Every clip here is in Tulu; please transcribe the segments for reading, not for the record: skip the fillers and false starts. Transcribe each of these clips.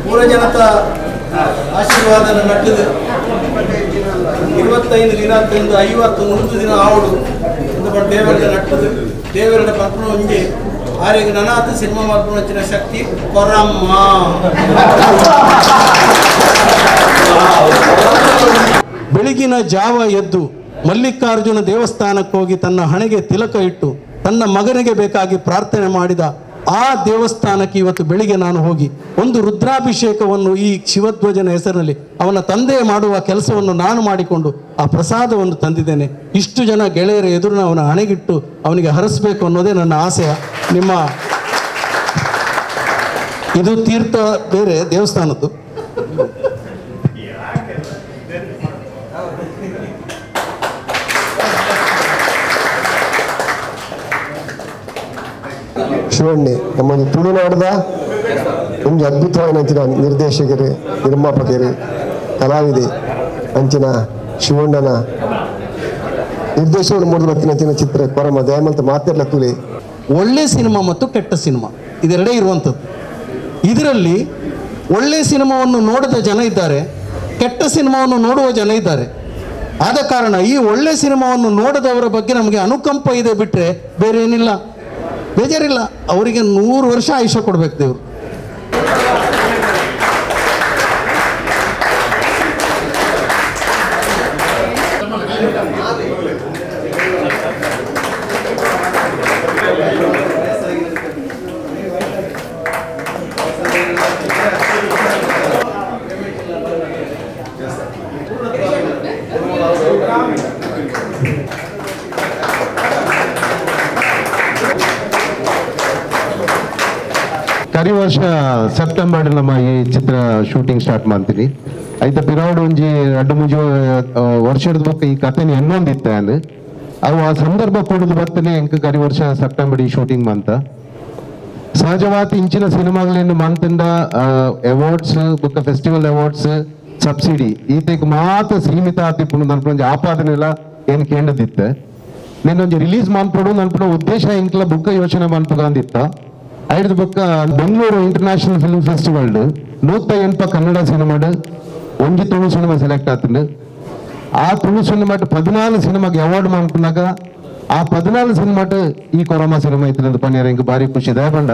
ಪೂರ ಜನತಾ ಆಶೀರ್ವಾದ ನಟ್ಟದು 25 ದಿನ 50 100 ದಿನ ಆವಡು ದೇವರ ನಟ್ಟದು ದೇವರ ಪರ್ಪಣ ಒಂಜಿ ಆರೆಗ್ ನನಾತ ಸಿನಿಮಾ ಮಲ್ಪುನ ಶಕ್ತಿ ಕೊರಮ್ಮ. ಬೆಳಗಿನ ಜಾವ ಎದ್ದು ಮಲ್ಲಿಕಾರ್ಜುನ ದೇವಸ್ಥಾನಕ್ಕೆ ಹೋಗಿ ತನ್ನ ಹಣೆಗೆ ತಿಲಕ ಇಟ್ಟು ತನ್ನ ಮಗನಿಗೆ ಬೇಕಾಗಿ ಪ್ರಾರ್ಥನೆ ಮಾಡಿದ ಆ ದೇವಸ್ಥಾನಕ್ಕೆ ಇವತ್ತು ಬೆಳಿಗ್ಗೆ ನಾನು ಹೋಗಿ ಒಂದು ರುದ್ರಾಭಿಷೇಕವನ್ನು ಈ ಶಿವಧ್ವಜನ ಹೆಸರಿನಲ್ಲಿ ಅವನ ತಂದೆ ಮಾಡುವ ಕೆಲಸವನ್ನು ನಾನು ಮಾಡಿಕೊಂಡು ಆ ಪ್ರಸಾದವನ್ನು ತಂದಿದ್ದೇನೆ. ಇಷ್ಟು ಜನ ಗೆಳೆಯರ ಎದುರು ಅವನ ಹಣೆಗಿಟ್ಟು ಅವನಿಗೆ ಹರಿಸಬೇಕು ಅನ್ನೋದೇ ನನ್ನ ಆಸೆಯ. ನಿಮ್ಮ ಇದು ತೀರ್ಥ ಬೇರೆ ದೇವಸ್ಥಾನದ್ದು. ಶಿವಣ್ಣೆ ನಮ್ಮೊಂದು ತುಳುನಾಡದ ಒಂಜಿ ಅದ್ಭುತವಾದ ಅಂಚಿನ ನಿರ್ದೇಶಕರು, ನಿರ್ಮಾಪಕರು, ಕಲಾವಿದೆ ಅಂಚಿನ ಶಿವಣ್ಣನ ನಿರ್ದೇಶಕರು ಮೂರು ಬತ್ತಿನ ಚಿತ್ರ ಕೊರಮ ದಯಮಂತ ಮಾತಿರ್ಲ ತುಳಿ. ಒಳ್ಳೆ ಸಿನಿಮಾ ಮತ್ತು ಕೆಟ್ಟ ಸಿನಿಮಾ ಇದೆರಡೇ ಇರುವಂಥದ್ದು. ಇದರಲ್ಲಿ ಒಳ್ಳೆ ಸಿನಿಮಾವನ್ನು ನೋಡಿದ ಜನ ಇದ್ದಾರೆ, ಕೆಟ್ಟ ಸಿನಿಮಾವನ್ನು ನೋಡುವ ಜನ ಇದ್ದಾರೆ. ಆದ ಕಾರಣ ಈ ಒಳ್ಳೆ ಸಿನಿಮಾವನ್ನು ನೋಡದವರ ಬಗ್ಗೆ ನಮಗೆ ಅನುಕಂಪ ಇದೆ ಬಿಟ್ಟರೆ ಬೇರೆ ಏನಿಲ್ಲ, ಬೇಜಾರಿಲ್ಲ. ಅವರಿಗೆ 100 ವರ್ಷ ಆಯುಷ್ಯ ಕೊಡ್ಬೇಕು ದೇವರು. ಕರಿ ವರ್ಷ ಸೆಪ್ಟೆಂಬರ್ ನಮ್ಮ ಈ ಚಿತ್ರ ಶೂಟಿಂಗ್ ಸ್ಟಾರ್ಟ್ ಮಾಡ್ತೀನಿ. ಐತ ಪಿರಾಡ್ ಒಂಜಿ ರಡ್ಡು ಮುಂಜಿ ವರ್ಷದ ಬೊಕ್ಕ ಈ ಕಥೆನ ಎನ್ನೊಂದಿತ್ತೆ ಅನ್ ಅವು ಆ ಸಂದರ್ಭ ಕೂಡುದು ಬರ್ತನೆ ಎಂಕ್ ಕರಿ ವರ್ಷ ಸೆಪ್ಟೆಂಬರ್ ಈ ಶೂಟಿಂಗ್ ಮಂತ. ಸಹಜವಾದ ಇಂಚಿನ ಸಿನಿಮಾಗಳೇನು ಮಂತಿಂದ ಅವಾರ್ಡ್ಸ್ ಬೊಕ್ಕ ಫೆಸ್ಟಿವಲ್ ಅವಾರ್ಡ್ಸ್ ಸಬ್ಸಿಡಿ ಈತೆಗ್ ಮಾತ್ರ ಸೀಮಿತ ಆತಿಪ್ಪುಂಡು ನನ್ಪುಂಜಿ ಆಪಾದನೆಲ್ಲ ಏನು ಕೇಂದ್ರದಿತ್ತೆ. ನೆನ್ನೊಂಜಿ ರಿಲೀಸ್ ಮಾನ್ಪಡು ನನ್ಪುನ ಉದ್ದೇಶ ಇಂಕ್ಲ ಬುಕ್ಕ ಯೋಚನೆ ಮನ್ಪುಗಂದಿತ್ತ. ಐದು ಬೊಕ್ಕ Bengaluru international film festival 108 Kannada ಸಿನಿಮಾಡ್ ಒಂಜಿ ತುಳು ಸಿನಿಮಾ ಸೆಲೆಕ್ಟ್ ಆತಂಡು. ಆ ತುಳು ಸಿನಿಮಾ 14 ಸಿನಿಮಾಗೆ ಅವಾರ್ಡ್ ಮಾಡ್ಕೊಂಡಾಗ ಆ 14 ಸಿನಿಮಾಟ್ ಈ ಕೊರಮ ಸಿನಿಮಾ ಇತ್ತು ಪನ್ನಿಯರ್ ಎಂಕ್ ಭಾರಿ ಖುಷಿ. ದಯಪಂಡ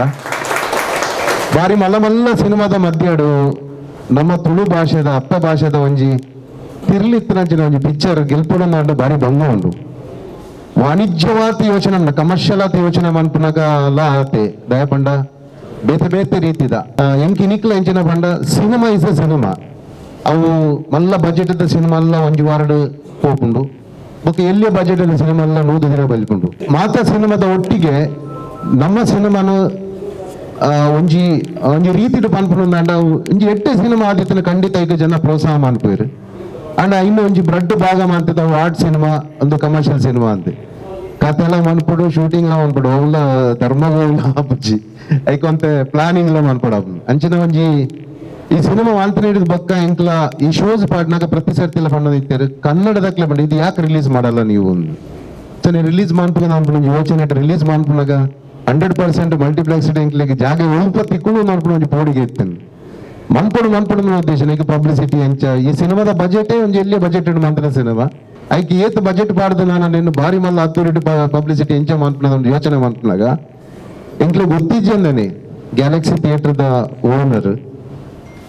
ಭಾರಿ ಮಲ್ಲ ಮಲ್ಲ ಸಿನಿಮಾದ ಮಧ್ಯಾಡು ನಮ್ಮ ತುಳು ಭಾಷೆದ ಅಪ್ಪ ಭಾಷೆದ ಒಂಜಿ ತಿರ್ಲಿತ್ತಿನಂಚಿನ ಒಂಜಿ ಪಿಕ್ಚರ್ ಗೆಲ್ಪುಡ ಭಾರಿ ಭಂಗ ಉಂಡು. ವಾಣಿಜ್ಯವಾದ ಯೋಚನೆ ಕಮರ್ಷಿಯಲ್ ಆತ ಯೋಚನೆ ಮನ್ಪುನಾಗ ಅಲ್ಲ ಆತೆ ದಯಪಂಡ ಬೇತೆ ಬೇತೆ ರೀತಿದ ಎಂಕ್ ಇನಿಕ್ಲ ಎಂಚಿನ ಪಂಡ ಸಿನಿಮಾ is a cinema. ಅವು ಮಲ್ಲ ಬಜೆಟ್ ಸಿನಿಮಾ ಅಲ್ಲ ಒಂಜಿ ವಾರಡ್ ಪೋಪುಂಡು ಬೊಕ್ಕ ಎಲ್ಲಿಯ ಬಜೆಟ್ ಸಿನಿಮಾ ಅಲ್ಲ 100 ದಿನ ಬಲಿಪುಂಡು. ಮಾತಾ ಸಿನಿಮಾದ ಒಟ್ಟಿಗೆ ನಮ್ಮ ಸಿನಿಮಾನು ಒಂಜಿ ಒಂಜಿ ರೀತಿಡು ಪನ್ಪುಂಡು. ಒಂಜಿ ಎಟ್ಟೆ ಸಿನಿಮಾ ಆದಿತ್ತನ ಖಂಡಿತ ಈಗ ಜನ ಪ್ರೋತ್ಸಾಹ ಮನ್ಪುವೆರ್. ಅಂಡ್ ಇನ್ನು ಒಂಜಿ ಬ್ರಡ್ ಭಾಗ ಮಾಡ್ತಿದ್ದ ಆರ್ಟ್ ಸಿನಿಮಾ ಒಂದು ಕಮರ್ಷಿಯಲ್ ಸಿನಿಮಾ ಅಂತೆ ಕಥೆಲ್ಲ ಮನ್ಪಡು ಶೂಟಿಂಗ್ ಲ ಮನ್ಪಡು ಅವುಲ ಧರ್ಮಗಳ ಬುಜ್ಜಿ ಐಕೊಂತೆ ಪ್ಲಾನಿಂಗ್ ಲ ಮನ್ಪಡು. ಅಂಚಿನ ಒಂಜಿ ಈ ಸಿನಿಮಾ ವಾಂತನ ಹಿಡಿದು ಬಕ್ಕ ಎಂಕ್ಲ ಈ ಶೋಸ್ ಪಾಡ್ನಾಗ ಪ್ರತಿ ಸರ್ತಿಲ ಫಂಡ್ ಇತ್ತಾರೆ ಕನ್ನಡದಕ್ಲೆ ಬಂಡ ಇದು ಯಾಕೆ ರಿಲೀಸ್ ಮಾಡಲ್ಲ ನೀವು. ಸೊ ನೀವು ರಿಲೀಸ್ ಮಾಡ್ಪುಗ ನಾನು ಯೋಚನೆ ರಿಲೀಸ್ ಮಾಡ್ಪುನಾಗ 100% ಮಲ್ಟಿಪ್ಲೆಕ್ಸ್ ಎಂಕ್ಲಿಗೆ ಜಾಗ ಒಲ್ಪ ತಿಕ್ಕೊಂಡು ನೋಡ್ಕೊಂಡು ಒಂಜಿ ಪೋಡಿಗೆ ಇತ್ತೇನೆ. ಮನ್ಪಡು ಮನ್ಪಡು ಉದ್ದೇಶ ಈಗ ಪಬ್ಲಿಸಿಟಿ ಅಂಚ ಈ ಸಿನಿಮಾದ ಬಜೆಟೇ ಒಂಜಿ ಎಲ್ಲಿ ಬಜೆಟ್ ಮಂತ್ರ ಸಿನಿಮಾ ಐಕೆ ಏತ್ ಬಜೆಟ್ ಪಾಡ್ದು ನಾನು ನಿನ್ನ ಭಾರಿ ಮಲ್ಲ ಅದ್ದೂರಿ ಪಬ್ಲಿಸಿಟಿ ಎಂಚ ಮಾಡ್ಪುನ ಒಂದು ಯೋಚನೆ ಮಾಡ್ಪುನಾಗ ಎಂಕ್ಲೆ ಗೊತ್ತಿಜ್ಜಂದನೆ ಗ್ಯಾಲಕ್ಸಿ ಥಿಯೇಟರ್ದ ಓನರ್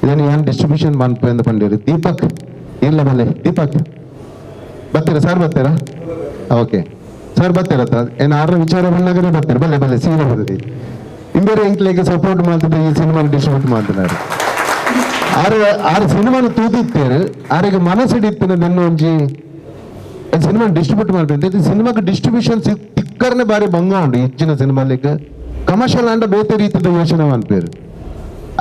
ಇದನ್ನು ಏನ್ ಡಿಸ್ಟ್ರಿಬ್ಯೂಷನ್ ಮನ್ಪು ಎಂದು ಪಂಡೇರಿ ದೀಪಕ್ ಇಲ್ಲ ಬಲ್ಲೆ ದೀಪಕ್ ಬರ್ತೀರಾ ಸರ್? ಬರ್ತೀರಾ? ಓಕೆ ಸರ್ ಬರ್ತೀರ ಏನು ಆರ್ನ ವಿಚಾರ ಬಂದಾಗನೇ ಬರ್ತೀರಾ? ಬಲ್ಲೆ ಬಲ್ಲೆ ಸೀರೆ ಬಲ್ಲಿ ಇಂಬೇರೆ ಎಂಕ್ಲೆಗೆ ಸಪೋರ್ಟ್ ಮಾಡ್ತಿದ್ದೆ ಈ ಸಿನಿಮಾ ಡಿಸ್ಟ್ರಿಬ್ಯೂಟ್ ಮಾಡ್ತಿದ್ದಾರೆ. ಆರು ಆರು ಸಿನಿಮಾನ ತೂದಿತ್ತೇರು ಆರಿಗೆ ಮನಸ್ಸಿಡಿತ್ತಿನ ನಿನ್ನ ಒಂಜಿ ಸಿನಿಮಾ ಡಿಸ್ಟ್ರಿಬ್ಯೂಟ್ ಮಾಡ್ಬೇಕು. ಸಿನಿಮಾಕ್ಕೆ ಡಿಸ್ಟ್ರಿಬ್ಯೂಷನ್ ತಿಕ್ಕರ್ನೆ ಬಾರಿ ಭಂಗ ಉಂಡು ಹೆಚ್ಚಿನ ಸಿನಿಮಾಲಿಕ್ಕೆ ಕಮರ್ಷಿಯಲ್ ಅಂಡ ಬೇತೆ ರೀತಿದ ಯೋಚನೆ ಮಾಡ್ಪೇರು.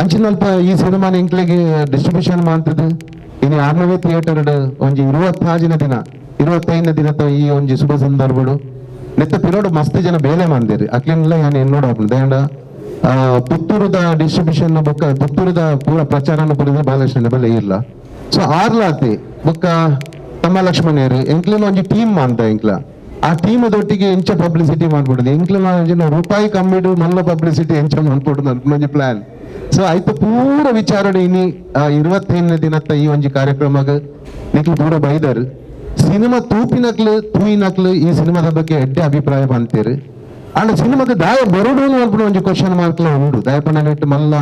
ಅಂಚಿನಲ್ಪ ಈ ಸಿನಿಮಾನ ಎಂಕ್ಲೆಗೆ ಡಿಸ್ಟ್ರಿಬ್ಯೂಷನ್ ಮಾಡ್ತದೆ. ಇನ್ನು ಆರ್ನವೇ ಥಿಯೇಟರ್ ಒಂಜಿ 25ನೇ ದಿನ 25ನೇ ದಿನ ಈ ಒಂಜಿ ಶುಭ ಸಂದರ್ಭಡು ನೆತ್ತ ಪಿರೋಡು ಮಸ್ತ್ ಜನ ಬೇಲೆ ಮಾಡ್ದೇರಿ ಅಕ್ಲಿನೆಲ್ಲ ಯಾನ್ ಎನ್ನೋಡ ದಯಂಡ ಪುತ್ತೂರುದ ಡಿಸ್ಟ್ರಿಬ್ಯೂಷನ್ ಬೊಕ್ಕ ಪುತ್ತೂರುದ ಪೂರ ಪ್ರಚಾರನ ಪೂರ ಬಾಲಕೃಷ್ಣ ಬಲ್ಲೆ ಇಲ್ಲ. ಸೊ ಆರ್ಲಾತಿ ಬೊಕ್ಕ ತಮ್ಮ ಲಕ್ಷ್ಮಣೇರು ಎಂಕ್ಲಿನ ಒಂಜಿ ಟೀಮ್ ಅಂತ ಎಂಕ್ಲ ಆ ಟೀಮ್ ದೊಟ್ಟಿಗೆ ಎಂಚ ಪಬ್ಲಿಸಿಟಿ ಮಾಡ್ಬಿಡುದು ಎಂಕ್ಲ ರೂಪಾಯಿ ಕಮ್ಮಿಡು ಮಲ್ಲ ಪಬ್ಲಿಸಿಟಿ ಎಂಚ ಮಾಡ್ಬಿಡುದು ಅಂತ ಒಂಜಿ ಪ್ಲಾನ್. ಸೊ ಆಯ್ತು ಪೂರ ವಿಚಾರಣೆ ಇನಿ 25ನೇ ದಿನತ್ತ ಈ ಒಂಜಿ ಕಾರ್ಯಕ್ರಮಕ್ಕೆ ನಿಕ್ಲು ಪೂರ ಬೈದರು. ಸಿನಿಮಾ ತೂಪಿನಕ್ಲು ತೂಯಿನಕ್ಲು ಈ ಸಿನಿಮಾದ ಬಗ್ಗೆ ಎಡ್ಡೆ ಅಭಿಪ್ರಾಯ ಬಂತೀರಿ. ಅಂಡ್ ಸಿನಿಮಾದ ದಾಯ ಬರೋಡು ಅನ್ಬಿಡು ಒಂಜಿ ಕ್ವಶನ್ ಮಾರ್ಕ್ಲ ಉಂಡು. ದಾಯಪಣ್ಣ ಮಲ್ಲ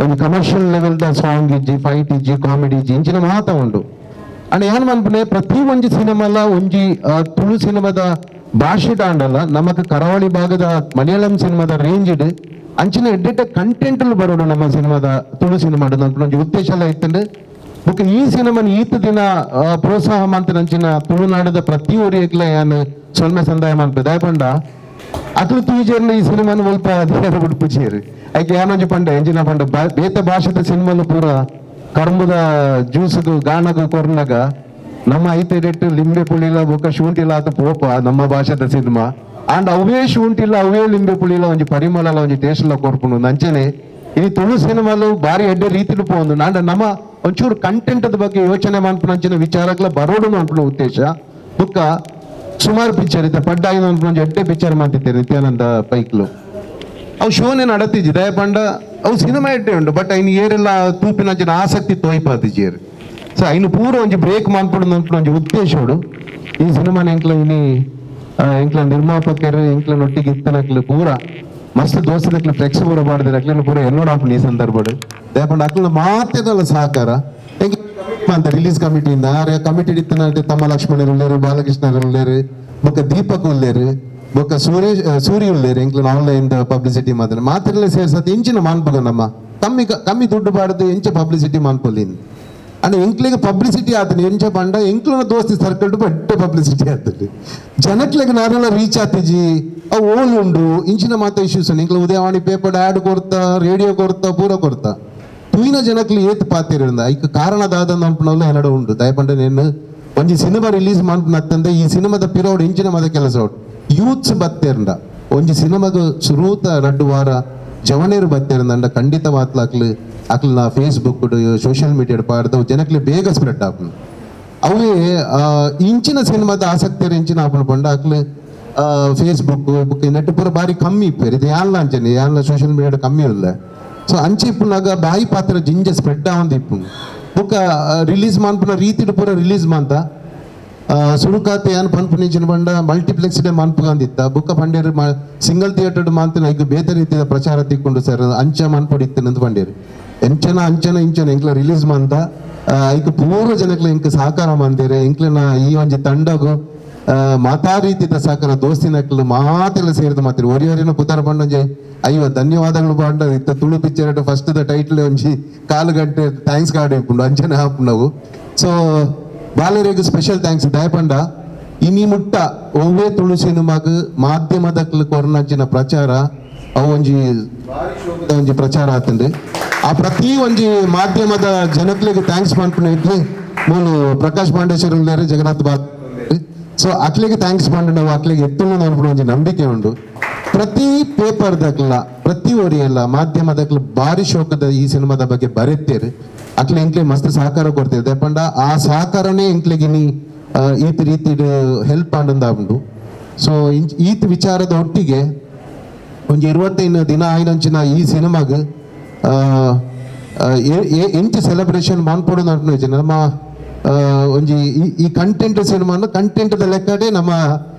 ಒಂದು commercial level the song ಇಜ್ಜಿ, ಫೈಟ್ ಇಜ್ಜಿ, ಕಾಮಿಡಿ ಇಜ್ಜಿ, ಇಂಚಿನ ಮಾತ ಉಂಡು. ಅಂಡ್ ಏನ್ ಮನ್ಪುನೆ ಪ್ರತಿ ಒಂಜಿ ಸಿನಿಮಾಲ ಒಂಜಿ ತುಳು ಸಿನಿಮಾದ ಭಾಷೆ ಆಂಡಲ್ಲ ನಮಕ್ ಕರಾವಳಿ ಭಾಗದ ಮಲಯಾಳಂ ಸಿನಿಮಾದ ರೇಂಜ್ ಇಡು ಅಂಚಿನ ಎಡ್ಡೆಡ್ಡೆ ಕಂಟೆಂಟ್ ಬರೋಡು ನಮ್ಮ ಸಿನಿಮಾದ ತುಳು ಸಿನಿಮಾ ಒಂಜಿ ಉದ್ದೇಶ ಎಲ್ಲ ಇತ್ತಂಡು. ಬೊಕ್ಕ ಈ ಸಿನಿಮಾನ ಈತ ದಿನ ಪ್ರೋತ್ಸಾಹ ಮಂತಿನ ಅಂಚಿನ ತುಳುನಾಡದ ಪ್ರತಿ ಒರಿಯಕ್ಲ ಯಾನ್ ಸೊಲ್ಮೆ ಸಂದಾಯ ಮನ್ಪೆ. ದಾಯಪಂಡ ಅಕ್ಲು ತೂಜೇರ್ನ ಈ ಸಿನಿಮಾನ ಒಲ್ಪ ಅಧಿಕಾರ ಬಿಡ್ಪುಜೇರು. ಐಕೆ ಯಾನೊಂಜಿ ಪಂಡ ಎಂಜಿನ ಪಂಡ ಬೇತ ಭಾಷೆದ ಸಿನಿಮಾನು ಪೂರ ಕರ್ಮದ ಜ್ಯೂಸ್ಗು ಗಾಣಗು ಕೊರ್ನಾಗ ನಮ್ಮ ಐತೆ ಲಿಂಬೆ ಪುಳಿಲ ಬೊಕ್ಕ ಶುಂಠಿಲ ಆತ ಪೋಪ ನಮ್ಮ ಭಾಷೆದ ಸಿನಿಮಾ. ಅಂಡ್ ಅವೇ ಶುಂಠಿಲ್ಲ ಅವೇ ಲಿಂಬೆ ಪುಳಿಲ ಒಂಜಿ ಪರಿಮಳ ಒಂಜಿ ಟೇಸ್ಟ್ ಎಲ್ಲ ಕೊರ್ಪುಂಡು. ಅಂಚನೆ ಈ ತುಳು ಸಿನಿಮಾಲು ಬಾರಿ ಎಡ್ಡೆ ರೀತಿಲು ಪೋಂದು. ಅಂಡ್ ನಮ್ಮ ಒಂಚೂರು ಕಂಟೆಂಟ್ ಬಗ್ಗೆ ಯೋಚನೆ ಮನ್ಪುನ ಅಂಚಿನ ವಿಚಾರಗಳ ಬರೋಡು ಅನ್ಪುನ ಉದ್ದೇಶ. ಬೊಕ್ಕ ಸುಮಾರು ಪಿಕ್ಚರ್ ಇತ್ತ ಪಡ್ಡಾಗಿ ಅನ್ಪುನ ಒಂಜಿ ಎಡ್ಡೆ ಪಿಕ್ಚರ್ ಮಾಡ್ತಿದ್ದೆ ನಿತ್ಯಾನಂದ ಪೈಕ್ಲು. ಅವು ಶೋನೆ ನಡತಿಜ್ಜಿ ದಯಪಂಡ ಅವು ಸಿನಿಮಾ ಎಡ್ಡೆ ಉಂಡು. ಬಟ್ ಐನು ಏರೆಲ್ಲ ತೂಪಿನ ಅಂಚಿನ ಆಸಕ್ತಿ ತೋಯ್ಪಾತಿಜೇರು. ಸೊ ಐನು ಪೂರ ಒಂಜಿ ಬ್ರೇಕ್ ಮನ್ಪುಡು ಅನ್ಪುನ ಒಂಜಿ ಉದ್ದೇಶ ಉಂಡು. ಈ ಸಿನಿಮಾನ ಎಂಕ್ಲ ಇನಿ ಎಂಕ್ಲ ನಿರ್ಮಾಪಕರು ಎಂಕ್ಲ ನೊಟ್ಟಿಗೆ ಇತ್ತನಕ್ಲು ಪೂರ ಮಸ್ತ್ ದೋಸ್ತನಕ್ಲು ಫ್ಲೆಕ್ಸ್ ಪೂರ ಮಾಡಿದ್ರೆ ಅಕ್ಲನ್ನು ಪೂರ ಎನ್ನೋಡ ಆಪುಂಡು ಈ ಸಂದರ್ಭಡು. ದಯಪಂಡ ಅಕ್ಲ ಮಾತೆದಲ್ಲ ಸಹಕಾರ ಅಂತ ರಿಲೀಸ್ ಕಮಿಟಿಯಿಂದ ಕಮಿಟಿ ಇತ್ತನ ತಮ್ಮ ಲಕ್ಷ್ಮಣರು ಉಳ್ಳೇರು, ಬಾಲಕೃಷ್ಣರು ಉಳ್ಳೇರು, ಬೊಕ್ಕ ದೀಪಕ್ ಉಳ್ಳೇರು, ಬೊಕ್ಕ ಸೂರ್ಯ ಉಳ್ಳೇರು. ಎಂಕ್ಲ ಆನ್ಲೈನ್ ಪಬ್ಲಿಸಿಟಿ ಮಾತ್ರ ಮಾತ್ರಲೇ ಸೇರ್ಸತ್ ಇಂಚಿನ ಮಾನ್ಪುಗ ನಮ್ಮ ಕಮ್ಮಿ ಕಮ್ಮಿ ದುಡ್ಡು ಬಾಡದು ಎಂಚ ಪಬ್ಲಿಸಿಟಿ ಮಾನ್ಪೊಲಿನ್. ಅಂಡ್ ಎಂಕ್ಲಿಗೆ ಪಬ್ಲಿಸಿಟಿ ಆತನ ಎಂಚ ಪಂಡ ಎಂಕ್ಲನ ದೋಸ್ತಿ ಸರ್ಕಲ್ ಬಡ್ಡೆ ಪಬ್ಲಿಸಿಟಿ ಆತದೆ. ಜನಕ್ಲೆಗ್ ನಾರೆಲ್ಲ ರೀಚ್ ಆತಿಜಿ ಅವು ಓಲ್ ಉಂಡು ಇಂಚಿನ ಮಾತ ಇಶ್ಯೂಸ್. ಎಂಕ್ಲ ಉದಯವಾಣಿ ಪೇಪರ್ ಆ್ಯಡ್ ಕೊರ್ತಾ, ರೇಡಿಯೋ ಕೊರ್ತಾ, ಪೂರ ಕೊರ್ತಾ ತೂಯಿನ ಜನಕ್ಲು ಏತ್ ಪಾತಿರಿಂದ ಐಕ್ ಕಾರಣ ದಾದ ಅನ್ಪುನಲ್ಲ ಎನ್ನಡ ಉಂಡು. ದಯಪಂಡ ನೇನು ಒಂಜಿ ಸಿನಿಮಾ ರಿಲೀಸ್ ಮಾಡ್ನತ್ತಂದೆ ಈ ಸಿನಿಮಾದ ಪಿರೋಡ್ ಇಂಚಿನ ಮದ ಕೆಲಸ ಉಂಟು. ಯೂತ್ಸ್ ಬತ್ತೇರಂಡ ಒಂಜಿ ಸಿನಿಮಾಗ ಸುರೂತ ರಡ್ಡು ವಾರ ಜವನೇರು ಬತ್ತೇರಂದ ಖಂಡಿತ ಮಾತ್ಲಾಕ್ಲು ಅಕ್ಲ Facebook social media ಪಾಡ್ದ ಜನಕ್ಲೆ ಬೇಗ ಸ್ಪ್ರೆಡ್ ಆಪುಂಡು. ಅವೇ ಇಂಚಿನ ಸಿನಿಮಾದ ಆಸಕ್ತಿಯರು ಇಂಚಿನ ಆಪುಂಡು ಪಂಡ ಅಕ್ಲು Facebook book net ಪೂರ ಬಾರಿ ಕಮ್ಮಿ ಇಪ್ಪೇರು. ಇದು ಯಾನ್ಲ ಅಂಚನೆ ಯಾನ್ಲ ಸೋಷಿಯಲ್ ಮೀಡಿಯಾ ಕಮ್ಮಿ ಇಲ್ಲ. ಸೊ ಅಂಚೆ ಇಪ್ಪುನಾಗ ಬಾಯಿ ಪಾತ್ರ ಜಿಂಜ ಸ್ಪ್ರೆಡ್ ಆವಂದು ಇಪ್ಪುಂಡು. ಬೊಕ್ಕ ರಿಲೀಸ್ ಮಾನ್ಪುನ ರೀತಿಡ್ ಪೂರ ರಿಲೀಸ್ ಮಾಂತ ಸುರುಕಾತೆ ಯಾನ್ ಪನ್ಪುನಿಂಚಿನ ಪಂಡ ಮಲ್ಟಿಪ್ಲೆಕ್ಸ್ ಡೇ ಮನ್ಪುಗಂದಿತ್ತ. ಬೊಕ್ಕ ಪಂಡೇರು ಸಿಂಗಲ್ ಥಿಯೇಟರ್ ಮಾಂತಿನ ಈಗ ಬೇತೆ ರೀತಿಯ ಪ್ರಚಾರ ತಿಕ್ಕೊಂಡು ಸರ್ ಅಂಚ ಮನ್ಪೊಡಿ ಇತ್ತನಂತ ಪಂಡೇರು. ಎಂಚನ ಅಂಚನ ಇಂಚನ ಎಂಕ್ಲ ರಿಲೀಸ್ ಮಾಂತ ಐಕ್ ಪೂರ್ವ ಜನಕ್ಲ ಎಂಕ್ ಸಹಕಾರ ಮಂದಿರೆ. ಎಂಕ್ಲನ ಈ ಒಂಜಿ ತಂಡಗು ಮಾತಾ ರೀತಿಯ ಸಹಕಾರ ದೋಸ್ತಿನಕ್ಲು ಮಾತೆಲ್ಲ ಸೇರಿದ ಮಾತಿರು ಒರಿಯೊರಿನ ಪುತಾರ ಪಂಡೊಂಜೆ ಅಯ್ಯೋ ಧನ್ಯವಾದಗಳು ಪಂಡ ಇತ್ತ Tulu picture first the title ಒಂಜಿ ಕಾಲು ಗಂಟೆ thanks card ಇಪ್ಪುಂಡು ಅಂಚನೆ ಹಾಪುಂಡವು. ಸೊ ಬಾಲರಿಗೆ ಸ್ಪೆಷಲ್ thanks ದಯಪಂಡ ಇನಿ ಮುಟ್ಟ ಒವ್ವೇ ತುಳು ಸಿನಿಮಾಗ್ ಮಾಧ್ಯಮದಕ್ಲು ಕೊರ್ನಂಚಿನ ಪ್ರಚಾರ ಅವು ಒಂಜಿ ಒಂಜಿ ಪ್ರಚಾರ ಆತಂದೆ. ಆ ಪ್ರತಿ ಒಂಜಿ ಮಾಧ್ಯಮದ ಜನಕ್ಲೆಗ್ thanks ಪನ್ಪುನ ಇಡ್ಲಿ ಮೂಲು ಪ್ರಕಾಶ್ ಪಾಂಡೇಶ್ವರ ಉಳ್ಳೇರು, ಜಗನ್ನಾಥ್ ಬಾತ್. ಸೊ ಅಕ್ಲೆಗೆ thanks ಪಂಡ ನಾವು ಅಕ್ಲೆಗೆ ಎತ್ತುಂಡು ಅನ್ಪುನ ಒಂಜಿ ನಂಬಿಕೆ ಉಂಡು. ಪ್ರತಿ ಪೇಪರ್ ದಕ್ಲ ಪ್ರತಿ ಒರಿಯಲ್ಲ ಮಾಧ್ಯಮದಕ್ಲ ಭಾರಿ ಶೋಕದ ಈ ಸಿನಿಮಾದ ಬಗ್ಗೆ ಬರೆತ್ತೇರು. ಅಕ್ಲೆ ಎಂಕ್ಲೆ ಮಸ್ತ್ ಸಹಕಾರ ಕೊಡ್ತೇವೆ. ದಯಪಂಡ ಆ ಸಹಕಾರನೇ ಎಂಕ್ಲೆಗೆ ಇನಿ ಈತ ರೀತಿ ಹೆಲ್ಪ್ ಆಂಡಂದಾಪುಂಡು. ಸೊ ಈತ ವಿಚಾರದ ಒಟ್ಟಿಗೆ ಒಂಜಿ 25 ದಿನ ಆಯ್ನಂಚಿನ ಈ ಸಿನಿಮಾಗ್ ಎಂಚ ಸೆಲೆಬ್ರೇಷನ್ ಮನ್ಪೊಡು ಅನ್ಪುನ ನಮ್ಮ ಒಂಜಿ ಈ ಕಂಟೆಂಟ್ ಸಿನಿಮಾನ ಕಂಟೆಂಟ್ದ ಲೆಕ್ಕಡೆ ನಮ್ಮ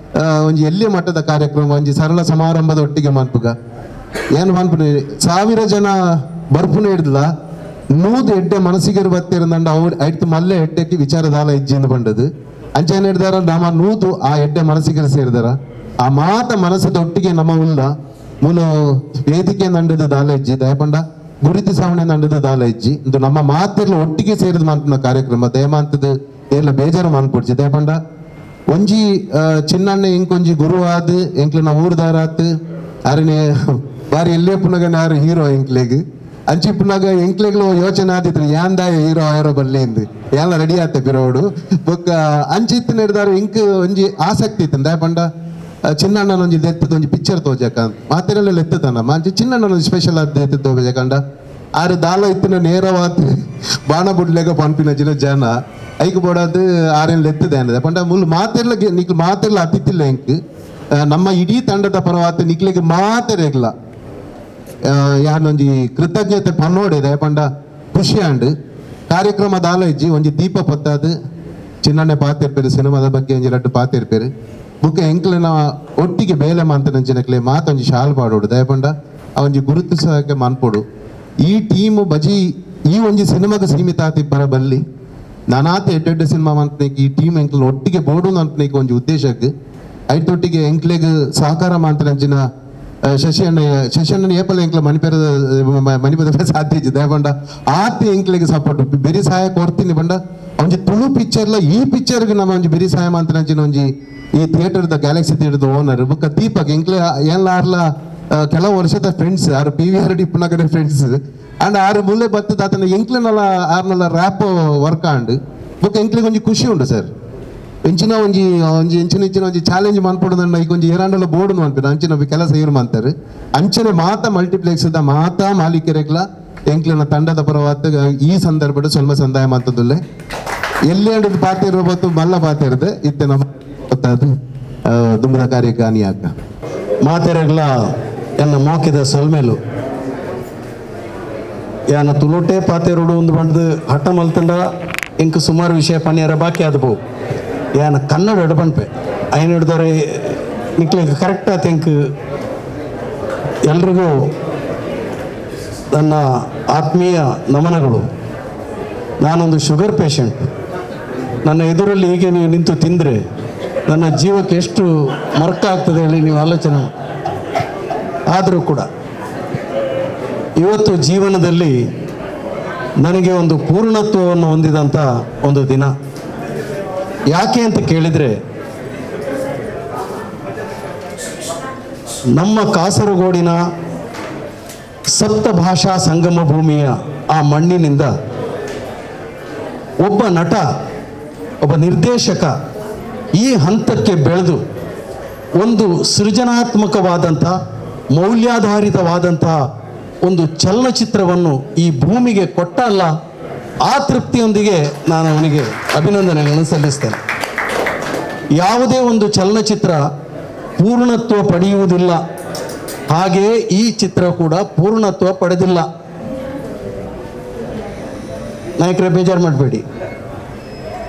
ಒಂಜಿ ಎಲ್ಲಿ ಮಟ್ಟದ ಕಾರ್ಯಕ್ರಮ ಒಂಜಿ ಸರಳ ಸಮಾರಂಭದ ಒಟ್ಟಿಗೆ ಮನ್ಪುಗ ಏನು ಮನ್ಪುನ 1000 ಜನ ಬರ್ಪುನ ಹಿಡ್ದಲ 100 ಎಡ್ಡೆ ಮನಸ್ಸಿಗೆ ಬತ್ತಿರಂದಂಡ ಅವ್ರು ಐತು ಮಲ್ಲೆ ಎಡ್ಡೆಕ್ಕೆ ವಿಚಾರದಾಲ ಇಜ್ಜಿಂದ ಬಂಡದು. ಅಂಚೆ ಹಿಡ್ದಾರ ನಮ್ಮ 100 ಆ ಎಡ್ಡೆ ಮನಸ್ಸಿಗೆ ಸೇರಿದಾರ. ಆ ಮಾತ ಮನಸ್ಸದ ಒಟ್ಟಿಗೆ ನಮ್ಮ ಉಲ್ಲ ಮೂಲ ವೇದಿಕೆ ನಂಡದ ದಾಲ ಇಜ್ಜಿ ದಯಪಂಡ ಗುರಿತಿ ಸಾವಣೆ ನಂಡದ ದಾಲ ಇಜ್ಜಿ ಇದು ನಮ್ಮ ಮಾತೆಲ್ಲ ಒಟ್ಟಿಗೆ ಸೇರಿದ ಮಾನ್ಪುನ ಕಾರ್ಯಕ್ರಮ. ದಯಮಾಂತದ ಎಲ್ಲ ಬೇಜಾರು ಮಾನ್ಪುಡ್ಚಿ ದಯಪಂಡ ಒಂಜಿ ಚಿನ್ನಣ್ಣೆ ಎಂಕೊಂಜಿ ಗುರು ಆದ್ ಎಂಕ್ಲನ ಊರ್ದಾರಾತ್ ಅರನೆ ಬಾರಿ ಎಲ್ಲೇ ಪುನಗನ ಯಾರು ಹೀರೋ ಎಂಕ್ಲೆಗ್ ಅಂಚಿ ಪುನಗ ಎಂಕ್ಲೆಗ್ಲು ಯೋಚನೆ ಆದಿತ್ತು ಯಾಂದಾಯ ಹೀರೋ ಆಯರೋ ಬಲ್ಲೆ ಇಂದು ಎಲ್ಲ ರೆಡಿ ಆತೆ ಪಿರೋಡು ಬೊಕ್ಕ ಅಂಚಿತ್ತು ನಡೆದಾರ ಎಂಕ್ ಒಂಜಿ ಆಸಕ್ತಿ ಇತ್ತು ದಯಪಂಡ ಚಿನ್ನಣ್ಣನ ಒಂಜಿ ಎತ್ತದ ಒಂಜಿ ಪಿಕ್ಚರ್ ತೋಜಕ ಮಾತೆರೆಲ್ಲ ಎತ್ತದನ ಮಂಚಿ ಚಿನ್ನಣ್ಣನ ಒಂಜಿ ಸ್ಪೆಷಲ್ ಆದ ಎತ್ತದ ತೋಜಕಂಡ ಆರು ದಾಲ ಇತ್ತಿನ ನೇರವಾದ ಬಾಣ ಬುಡ್ಲೆಗ ಪನ್ಪಿನ ಜಿನ ಜನ ಐಕ್ ಬೋಡಾದ್ ಆರೆನ್ ಲೆತ್ತದೆ ಅನ್ನದ ಪಂಡ ಮುಲ್ ಮಾತೆರ್ಲ ನಿಕ್ಲು ಮಾತೆರ್ಲ ಅತಿಥಿಲ್ಲ ಎಂಕ್ ನಮ್ಮ ಇಡೀ ತಂಡದ ಪರವಾತ ನಿಕ್ಲೆಗ್ ಮಾತೆರೆಗ್ಲ ಯಾನೊಂಜಿ ಕೃತಜ್ಞತೆ ಪನ್ನೋಡಿದೆ ಪಂಡ ಖುಷಿ ಆಂಡ್ ಕಾರ್ಯಕ್ರಮ ದಾಲ ಇಜ್ಜಿ ಒಂಜಿ ದೀಪ ಪತ್ತಾದ್ ಚಿನ್ನಣ್ಣೆ ಪಾತಿರ್ಪೇರು ಸಿನಿಮಾದ ಬಗ್ಗೆ ಒಂಜಿ ರಡ್ಡು ಪಾತಿರ್ಪೇರು ಬುಕ್ಕ ಎಂಕ್ಲೆನ ಒಟ್ಟಿಗೆ ಬೇಲೆ ಮಾಂತನಂಚಿನಕ್ಲೆ ಮಾತೊಂಜಿ ಶಾಲ್ ಪಾಡೋಡು ದಯಪಂಡ ಆ ಒಂಜಿ ಗುರುತಿಸಕ್ಕೆ ಮನ್ಪೊಡು ಈ ಟೀಮ್ ಬಜಿ ಈ ಒಂಜಿ ಸಿನಿಮಾಗೆ ಸೀಮಿತ ಆತಿ ಬರ ಬಲ್ಲಿ ನಾನಾತ ಎಡ್ಡೆಡ್ಡೆ ಸಿನಿಮಾ ಮಂತ್ನೇಕ್ ಈ ಟೀಮ್ ಎಂಕ್ಲೆನ ಒಟ್ಟಿಗೆ ಬೋಡು ಅಂತನೇಕ್ ಒಂಜಿ ಉದ್ದೇಶಕ್ಕೆ ಐತೊಟ್ಟಿಗೆ ಎಂಕ್ಲೆಗ್ ಸಹಕಾರ ಮಾಂತನಂಚಿನ ಶಶಿ ಅಣ್ಣ ಶಶಿ ಅಣ್ಣನ ಏಪಲ ಎಂಕ್ಲ ಮಣಿಪೇರದ ಮಣಿಪದ ಸಾಧ್ಯ ಇಜ್ಜಿ ದಯಪಂಡ ಆತ ಎಂಕ್ಲೆಗ್ ಸಪೋರ್ಟ್ ಬೆರಿ ಸಹಾಯ ಕೊಡ್ತೀನಿ ಬಂಡ ಒಂಜಿ ತುಳು ಪಿಕ್ಚರ್ಲ ಈ ಪಿಕ್ಚರ್ಗೆ ನಮ್ಮ ಒಂಜಿ ಬೆರಿ ಸಹಾಯ ಮಾಂತನಂಚಿನ ಒಂಜಿ ಈ ಥಿಯೇಟರ್ದ ಗ್ಯಾಲಕ್ಸಿ ಥಿಯೇಟರ್ದ ಓನರ್ ಬೊಕ್ಕ ದೀಪಕ್ ಎಂಕ್ಲೆ ಏನ್ಲ ಆರ್ಲ ಕೆಲವು ವರ್ಷದ ಫ್ರೆಂಡ್ಸ್ ಆರು P we are ಡಿಪ್ಪುನಗಡೆ friends and ಆರು ಮುಲ್ಲೆ ಬತ್ತದ ಆತನ ಎಂಕ್ಲೆನಲ್ಲ ಆರ್ನಲ್ಲ ರ್ಯಾಪ್ ವರ್ಕ್ ಆಂಡ್ ಬೊಕ್ಕ ಎಂಕ್ಲೆಗ್ ಒಂಜಿ ಖುಷಿ ಉಂಡು ಸರ್ ಎಂಚಿನ ಒಂಜಿ ಒಂಜಿ ಎಂಚಿನ ಇಂಚಿನ ಒಂಜಿ ಚಾಲೆಂಜ್ ಮನ್ಪೊಡುದನ್ನ ಈಗ ಒಂಜಿ ಏರಾಂಡಲ ಬೋರ್ಡ್ ಮನ್ಪಿನ ಅಂಚಿನ ಕೆಲಸ ಏರು ಮಂತಾರೆ ಅಂಚನೆ ಮಾತಾ ಮಲ್ಟಿಪ್ಲೆಕ್ಸ್ the ಮಾತಾ ಮಾಲೀಕರೆಗ್ಲ ಎಂಕ್ಲೆನ ತಂಡದ ಪರವಾತ ಈ ಸಂದರ್ಭದ ಸ್ವಲ್ಪ ಸಂದಾಯ ಮಾತದುಲ್ಲೆ ಎಲ್ಲಿ ಅಂಡದ ಪಾತಿರುವ ಬತ್ತು ಮಲ್ಲ ಪಾತಿರದೆ ಇತ್ತೆ ನಮ್ಮ ಗೊತ್ತಾದ ದುಂಬದ ಕಾರ್ಯಕ್ಕೆ ಅನಿಯಾಕ ಮಾತೆರೆಗ್ಲ ಎನ್ನ ಮೋಕಿದ ಸೊಲ್ಮೇಲು ಯಾನ ತುಳುಟೆ ಪಾತೆರುಡು ಒಂದು ಬಂದು ಹಠ ಮಲ್ತಂಡ ಇಂಕ್ ಸುಮಾರು ವಿಷಯ ಪನಿಯರ ಬಾಕಿ ಆದವು ಯಾನ ಕನ್ನಡ ಎಡಬನ್ಪೆ ಐನ ಹಿಡ್ದವ್ರೆ ನಿಕ್ಲಿಗೆ ಕರೆಕ್ಟ್ ಆತ ಇಂಕ್ ಎಲ್ರಿಗೂ ನನ್ನ ಆತ್ಮೀಯ ನಮನಗಳು. ನಾನೊಂದು ಶುಗರ್ ಪೇಷಂಟ್. ನನ್ನ ಎದುರಲ್ಲಿ ಹೀಗೆ ನೀವು ನಿಂತು ತಿಂದರೆ ನನ್ನ ಜೀವಕ್ಕೆ ಎಷ್ಟು ಮರ್ಕ ಆಗ್ತದೆ ಹೇಳಿ ನೀವು ಆಲೋಚನೆ. ಆದರೂ ಕೂಡ ಇವತ್ತು ಜೀವನದಲ್ಲಿ ನನಗೆ ಒಂದು ಪೂರ್ಣತ್ವವನ್ನು ಹೊಂದಿದಂಥ ಒಂದು ದಿನ. ಯಾಕೆ ಅಂತ ಕೇಳಿದರೆ, ನಮ್ಮ ಕಾಸರಗೋಡಿನ ಸಪ್ತಭಾಷಾ ಸಂಗಮ ಭೂಮಿಯ ಆ ಮಣ್ಣಿನಿಂದ ಒಬ್ಬ ನಟ, ಒಬ್ಬ ನಿರ್ದೇಶಕ ಈ ಹಂತಕ್ಕೆ ಬೆಳೆದು ಒಂದು ಸೃಜನಾತ್ಮಕವಾದಂಥ ಮೌಲ್ಯಾಧಾರಿತವಾದಂಥ ಒಂದು ಚಲನಚಿತ್ರವನ್ನು ಈ ಭೂಮಿಗೆ ಕೊಟ್ಟಲ್ಲ, ಆ ತೃಪ್ತಿಯೊಂದಿಗೆ ನಾನು ಅವನಿಗೆ ಅಭಿನಂದನೆಗಳನ್ನು ಸಲ್ಲಿಸ್ತೇನೆ. ಯಾವುದೇ ಒಂದು ಚಲನಚಿತ್ರ ಪೂರ್ಣತ್ವ ಪಡೆಯುವುದಿಲ್ಲ, ಹಾಗೆಯೇ ಈ ಚಿತ್ರ ಕೂಡ ಪೂರ್ಣತ್ವ ಪಡೆದಿಲ್ಲ. ನಾಯಕರೇ, ಬೇಜಾರು ಮಾಡಬೇಡಿ,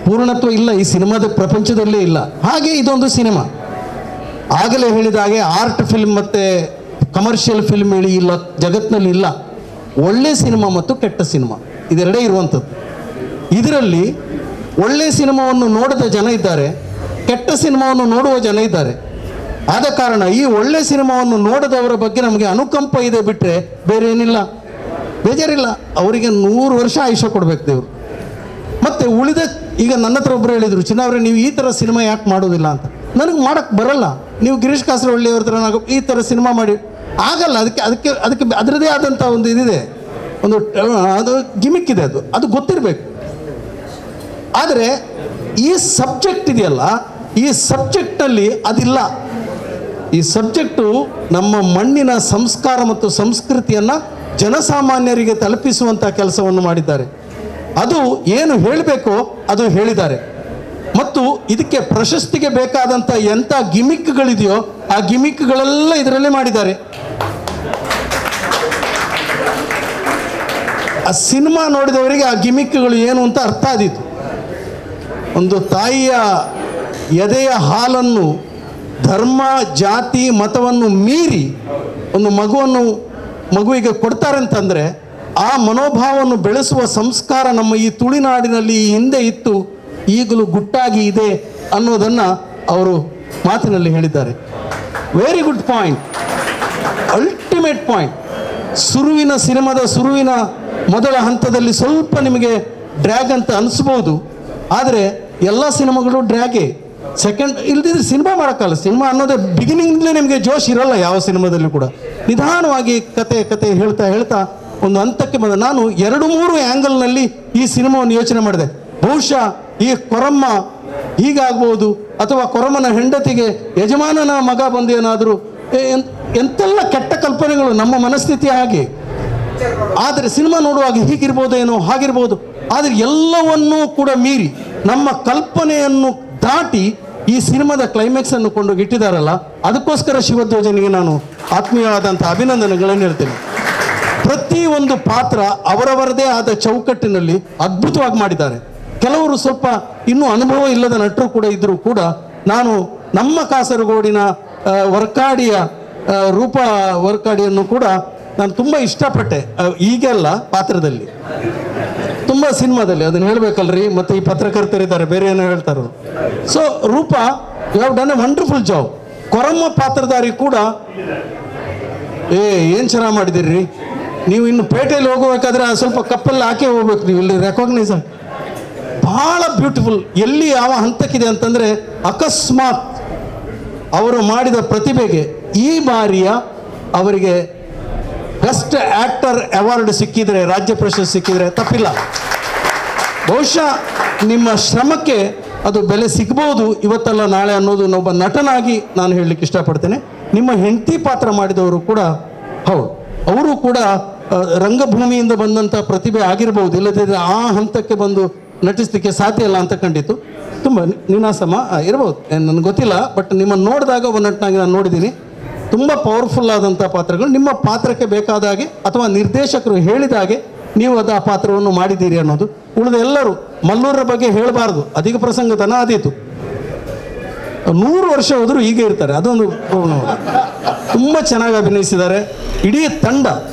ಪೂರ್ಣತ್ವ ಇಲ್ಲ ಈ ಸಿನಿಮಾದ ಪ್ರಪಂಚದಲ್ಲೇ ಇಲ್ಲ. ಹಾಗೆ ಇದೊಂದು ಸಿನಿಮಾ. ಆಗಲೇ ಹೇಳಿದ ಹಾಗೆ ಆರ್ಟ್ ಫಿಲ್ಮ್ ಮತ್ತು ಕಮರ್ಷಿಯಲ್ ಫಿಲ್ಮ್ ಹೇಳಿ ಇಲ್ಲ, ಜಗತ್ತಿನಲ್ಲಿ ಇಲ್ಲ. ಒಳ್ಳೆ ಸಿನಿಮಾ ಮತ್ತು ಕೆಟ್ಟ ಸಿನಿಮಾ ಇದೆರಡೇ ಇರುವಂಥದ್ದು. ಇದರಲ್ಲಿ ಒಳ್ಳೆ ಸಿನಿಮಾವನ್ನು ನೋಡದ ಜನ ಇದ್ದಾರೆ, ಕೆಟ್ಟ ಸಿನಿಮಾವನ್ನು ನೋಡುವ ಜನ ಇದ್ದಾರೆ. ಆದ ಕಾರಣ ಈ ಒಳ್ಳೆ ಸಿನಿಮಾವನ್ನು ನೋಡದವರ ಬಗ್ಗೆ ನಮಗೆ ಅನುಕಂಪ ಇದೆ ಬಿಟ್ಟರೆ ಬೇರೆ ಏನಿಲ್ಲ, ಬೇಜಾರಿಲ್ಲ. ಅವರಿಗೆ 100 ವರ್ಷ ಆಯುಷ್ಯ ಕೊಡಬೇಕು ದೇವರು. ಮತ್ತು ಉಳಿದ ಈಗ ನನ್ನ ಹತ್ರ ಒಬ್ಬರು ಹೇಳಿದರು, ಚಿನ್ನವರೇ ನೀವು ಈ ಥರ ಸಿನಿಮಾ ಯಾಕೆ ಮಾಡೋದಿಲ್ಲ ಅಂತ. ನನಗೆ ಮಾಡೋಕ್ಕೆ ಬರಲ್ಲ. ನೀವು ಗಿರೀಶ್ ಕಾಸರವಳ್ಳಿಯವ್ರ ಥರ ನಾವು ಈ ಥರ ಸಿನಿಮಾ ಮಾಡಿ ಆಗಲ್ಲ. ಅದಕ್ಕೆ ಅದಕ್ಕೆ ಅದಕ್ಕೆ ಅದರದ್ದೇ ಆದಂಥ ಒಂದು ಇದಿದೆ, ಒಂದು ಅದು ಗಿಮಿಕ್ ಇದೆ, ಅದು ಅದು ಗೊತ್ತಿರಬೇಕು. ಆದರೆ ಈ ಸಬ್ಜೆಕ್ಟ್ ಇದೆಯಲ್ಲ, ಈ ಸಬ್ಜೆಕ್ಟಲ್ಲಿ ಅದಿಲ್ಲ. ಈ ಸಬ್ಜೆಕ್ಟು ನಮ್ಮ ಮಣ್ಣಿನ ಸಂಸ್ಕಾರ ಮತ್ತು ಸಂಸ್ಕೃತಿಯನ್ನು ಜನಸಾಮಾನ್ಯರಿಗೆ ತಲುಪಿಸುವಂಥ ಕೆಲಸವನ್ನು ಮಾಡಿದ್ದಾರೆ. ಅದು ಏನು ಹೇಳಬೇಕೋ ಅದು ಹೇಳಿದ್ದಾರೆ. ಮತ್ತು ಇದಕ್ಕೆ ಪ್ರಶಸ್ತಿಗೆ ಬೇಕಾದಂಥ ಎಂಥ ಗಿಮಿಕ್ಗಳಿದೆಯೋ ಆ ಗಿಮಿಕ್ಗಳೆಲ್ಲ ಇದರಲ್ಲೇ ಮಾಡಿದ್ದಾರೆ. ಆ ಸಿನಿಮಾ ನೋಡಿದವರಿಗೆ ಆ ಗಿಮಿಕ್ಗಳು ಏನು ಅಂತ ಅರ್ಥ ಆದೀತು. ಒಂದು ತಾಯಿಯ ಎದೆಯ ಹಾಲನ್ನು ಧರ್ಮ ಜಾತಿ ಮತವನ್ನು ಮೀರಿ ಒಂದು ಮಗುವನ್ನು ಮಗುವಿಗೆ ಕೊಡ್ತಾರೆ ಅಂತಂದರೆ ಆ ಮನೋಭಾವವನ್ನು ಬೆಳೆಸುವ ಸಂಸ್ಕಾರ ನಮ್ಮ ಈ ತುಳಿನಾಡಿನಲ್ಲಿ ಈ ಹಿಂದೆ ಇತ್ತು, ಈಗಲೂ ಗುಟ್ಟಾಗಿ ಇದೆ ಅನ್ನೋದನ್ನು ಅವರು ಮಾತಿನಲ್ಲಿ ಹೇಳಿದ್ದಾರೆ. Very good point, ultimate point. ಸುರುವಿನ ಸಿನಿಮಾದ ಸುರುವಿನ ಮೊದಲ ಹಂತದಲ್ಲಿ ಸ್ವಲ್ಪ ನಿಮಗೆ ಡ್ರ್ಯಾಗ್ ಅಂತ ಅನಿಸ್ಬೋದು, ಆದರೆ ಎಲ್ಲ ಸಿನಿಮಾಗಳು ಡ್ರ್ಯಾಗೇ. ಸೆಕೆಂಡ್ ಇಲ್ದಿದ್ರೆ ಸಿನಿಮಾ ಮಾಡೋಕ್ಕಲ್ಲ. ಸಿನಿಮಾ ಅನ್ನೋದೇ ಬಿಗಿನಿಂಗ್ಲೇ ನಿಮಗೆ ಜೋಶ್ ಇರೋಲ್ಲ ಯಾವ ಸಿನಿಮಾದಲ್ಲೂ ಕೂಡ. ನಿಧಾನವಾಗಿ ಕತೆ ಕತೆ ಹೇಳ್ತಾ ಹೇಳ್ತಾ ಒಂದು ಹಂತಕ್ಕೆ ಬಂದ. ನಾನು 2-3 ಆ್ಯಂಗಲ್ನಲ್ಲಿ ಈ ಸಿನಿಮಾವನ್ನು ಯೋಚನೆ ಮಾಡಿದೆ. ಬಹುಶಃ ಈ ಕೊರಮ್ಮ ಹೀಗಾಗ್ಬೋದು, ಅಥವಾ ಕೊರಮ್ಮನ ಹೆಂಡತಿಗೆ ಯಜಮಾನನ ಮಗ ಬಂದು ಏನಾದರೂ ಎಂತೆಲ್ಲ ಕೆಟ್ಟ ಕಲ್ಪನೆಗಳು ನಮ್ಮ ಮನಸ್ಥಿತಿ ಹಾಗೆ. ಆದರೆ ಸಿನಿಮಾ ನೋಡುವಾಗ ಹೀಗಿರ್ಬೋದೇನೋ ಹಾಗಿರ್ಬೋದು, ಆದರೆ ಎಲ್ಲವನ್ನೂ ಕೂಡ ಮೀರಿ ನಮ್ಮ ಕಲ್ಪನೆಯನ್ನು ದಾಟಿ ಈ ಸಿನಿಮಾದ ಕ್ಲೈಮ್ಯಾಕ್ಸನ್ನು ಕೊಂಡೋಗಿ ಇಟ್ಟಿದ್ದಾರಲ್ಲ, ಅದಕ್ಕೋಸ್ಕರ ಶಿವಧ್ವಜನಿಗೆ ನಾನು ಆತ್ಮೀಯವಾದಂಥ ಅಭಿನಂದನೆಗಳನ್ನು ಹೇಳ್ತೇನೆ. ಪ್ರತಿಯೊಂದು ಪಾತ್ರ ಅವರವರದೇ ಆದ ಚೌಕಟ್ಟಿನಲ್ಲಿ ಅದ್ಭುತವಾಗಿ ಮಾಡಿದ್ದಾರೆ. ಕೆಲವರು ಸ್ವಲ್ಪ ಇನ್ನೂ ಅನುಭವ ಇಲ್ಲದ ನಟರು ಕೂಡ ಇದ್ದರೂ ಕೂಡ ನಾನು ನಮ್ಮ ಕಾಸರಗೋಡಿನ ವರ್ಕಾಡಿಯ ರೂಪಾ ವರ್ಕಾಡಿಯನ್ನು ಕೂಡ ನಾನು ತುಂಬ ಇಷ್ಟಪಟ್ಟೆ. ಈಗೆಲ್ಲ ಪಾತ್ರದಲ್ಲಿ ತುಂಬ ಸಿನಿಮಾದಲ್ಲಿ ಅದನ್ನು ಹೇಳಬೇಕಲ್ರಿ, ಮತ್ತು ಈ ಪತ್ರಕರ್ತರಿದ್ದಾರೆ ಬೇರೆ ಏನೋ ಹೇಳ್ತಾರೋ. So Roopa, you have done a wonderful job. Koramma ಪಾತ್ರಧಾರಿ ಕೂಡ ಏನು ಚೆನ್ನಾಗಿ ಮಾಡಿದಿರಿ ನೀವು. ಇನ್ನು ಪೇಟೆಯಲ್ಲಿ ಹೋಗಬೇಕಾದ್ರೆ ಸ್ವಲ್ಪ ಕಪ್ಪೆಲ್ಲ ಹಾಕಿ ಹೋಗ್ಬೇಕು ನೀವು, ಇಲ್ಲಿ ರೆಕಾಗ್ನೈಸ್ ಭಾಳ ಬ್ಯೂಟಿಫುಲ್. ಎಲ್ಲಿ ಯಾವ ಹಂತಕ್ಕಿದೆ ಅಂತಂದರೆ ಅಕಸ್ಮಾತ್ ಅವರು ಮಾಡಿದ ಪ್ರತಿಭೆಗೆ ಈ ಬಾರಿಯ ಅವರಿಗೆ best actor award ಸಿಕ್ಕಿದರೆ, ರಾಜ್ಯ ಪ್ರಶಸ್ತಿ ಸಿಕ್ಕಿದರೆ ತಪ್ಪಿಲ್ಲ. ಬಹುಶಃ ನಿಮ್ಮ ಶ್ರಮಕ್ಕೆ ಅದು ಬೆಲೆ ಸಿಗ್ಬೋದು ಇವತ್ತಲ್ಲ ನಾಳೆ ಅನ್ನೋದು ಒಬ್ಬ ನಟನಾಗಿ ನಾನು ಹೇಳಲಿಕ್ಕೆ ಇಷ್ಟಪಡ್ತೇನೆ. ನಿಮ್ಮ ಹೆಂಡತಿ ಪಾತ್ರ ಮಾಡಿದವರು ಕೂಡ ಹೌದು, ಅವರು ಕೂಡ ರಂಗಭೂಮಿಯಿಂದ ಬಂದಂಥ ಪ್ರತಿಭೆ ಆಗಿರ್ಬೋದು, ಇಲ್ಲದಿದ್ದರೆ ಆ ಹಂತಕ್ಕೆ ಬಂದು ನಟಿಸಲಿಕ್ಕೆ ಸಾಧ್ಯ ಇಲ್ಲ ಅಂತ ಕಂಡಿತ್ತು. ತುಂಬ ನೀನಾಸಮ ಇರ್ಬೋದು, ನನಗೆ ಗೊತ್ತಿಲ್ಲ, ಬಟ್ ನಿಮ್ಮನ್ನು ನೋಡಿದಾಗ ಒಬ್ಬ ನಟನಾಗಿ ನಾನು ನೋಡಿದ್ದೀನಿ. ತುಂಬ ಪವರ್ಫುಲ್ ಆದಂಥ ಪಾತ್ರಗಳು ನಿಮ್ಮ ಪಾತ್ರಕ್ಕೆ ಬೇಕಾದ ಹಾಗೆ ಅಥವಾ ನಿರ್ದೇಶಕರು ಹೇಳಿದ ಹಾಗೆ ನೀವು ಅದು ಆ ಪಾತ್ರವನ್ನು ಮಾಡಿದ್ದೀರಿ ಅನ್ನೋದು. ಉಳಿದ ಎಲ್ಲರೂ ಮಲ್ಲೂರ ಬಗ್ಗೆ ಹೇಳಬಾರ್ದು, ಅಧಿಕ ಪ್ರಸಂಗತನ ಆದೀತು. 100 ವರ್ಷ ಹೋದರೂ ಹೀಗೆ ಇರ್ತಾರೆ, ಅದೊಂದು ತುಂಬ ಚೆನ್ನಾಗಿ ಅಭಿನಯಿಸಿದ್ದಾರೆ ಇಡೀ ತಂಡ.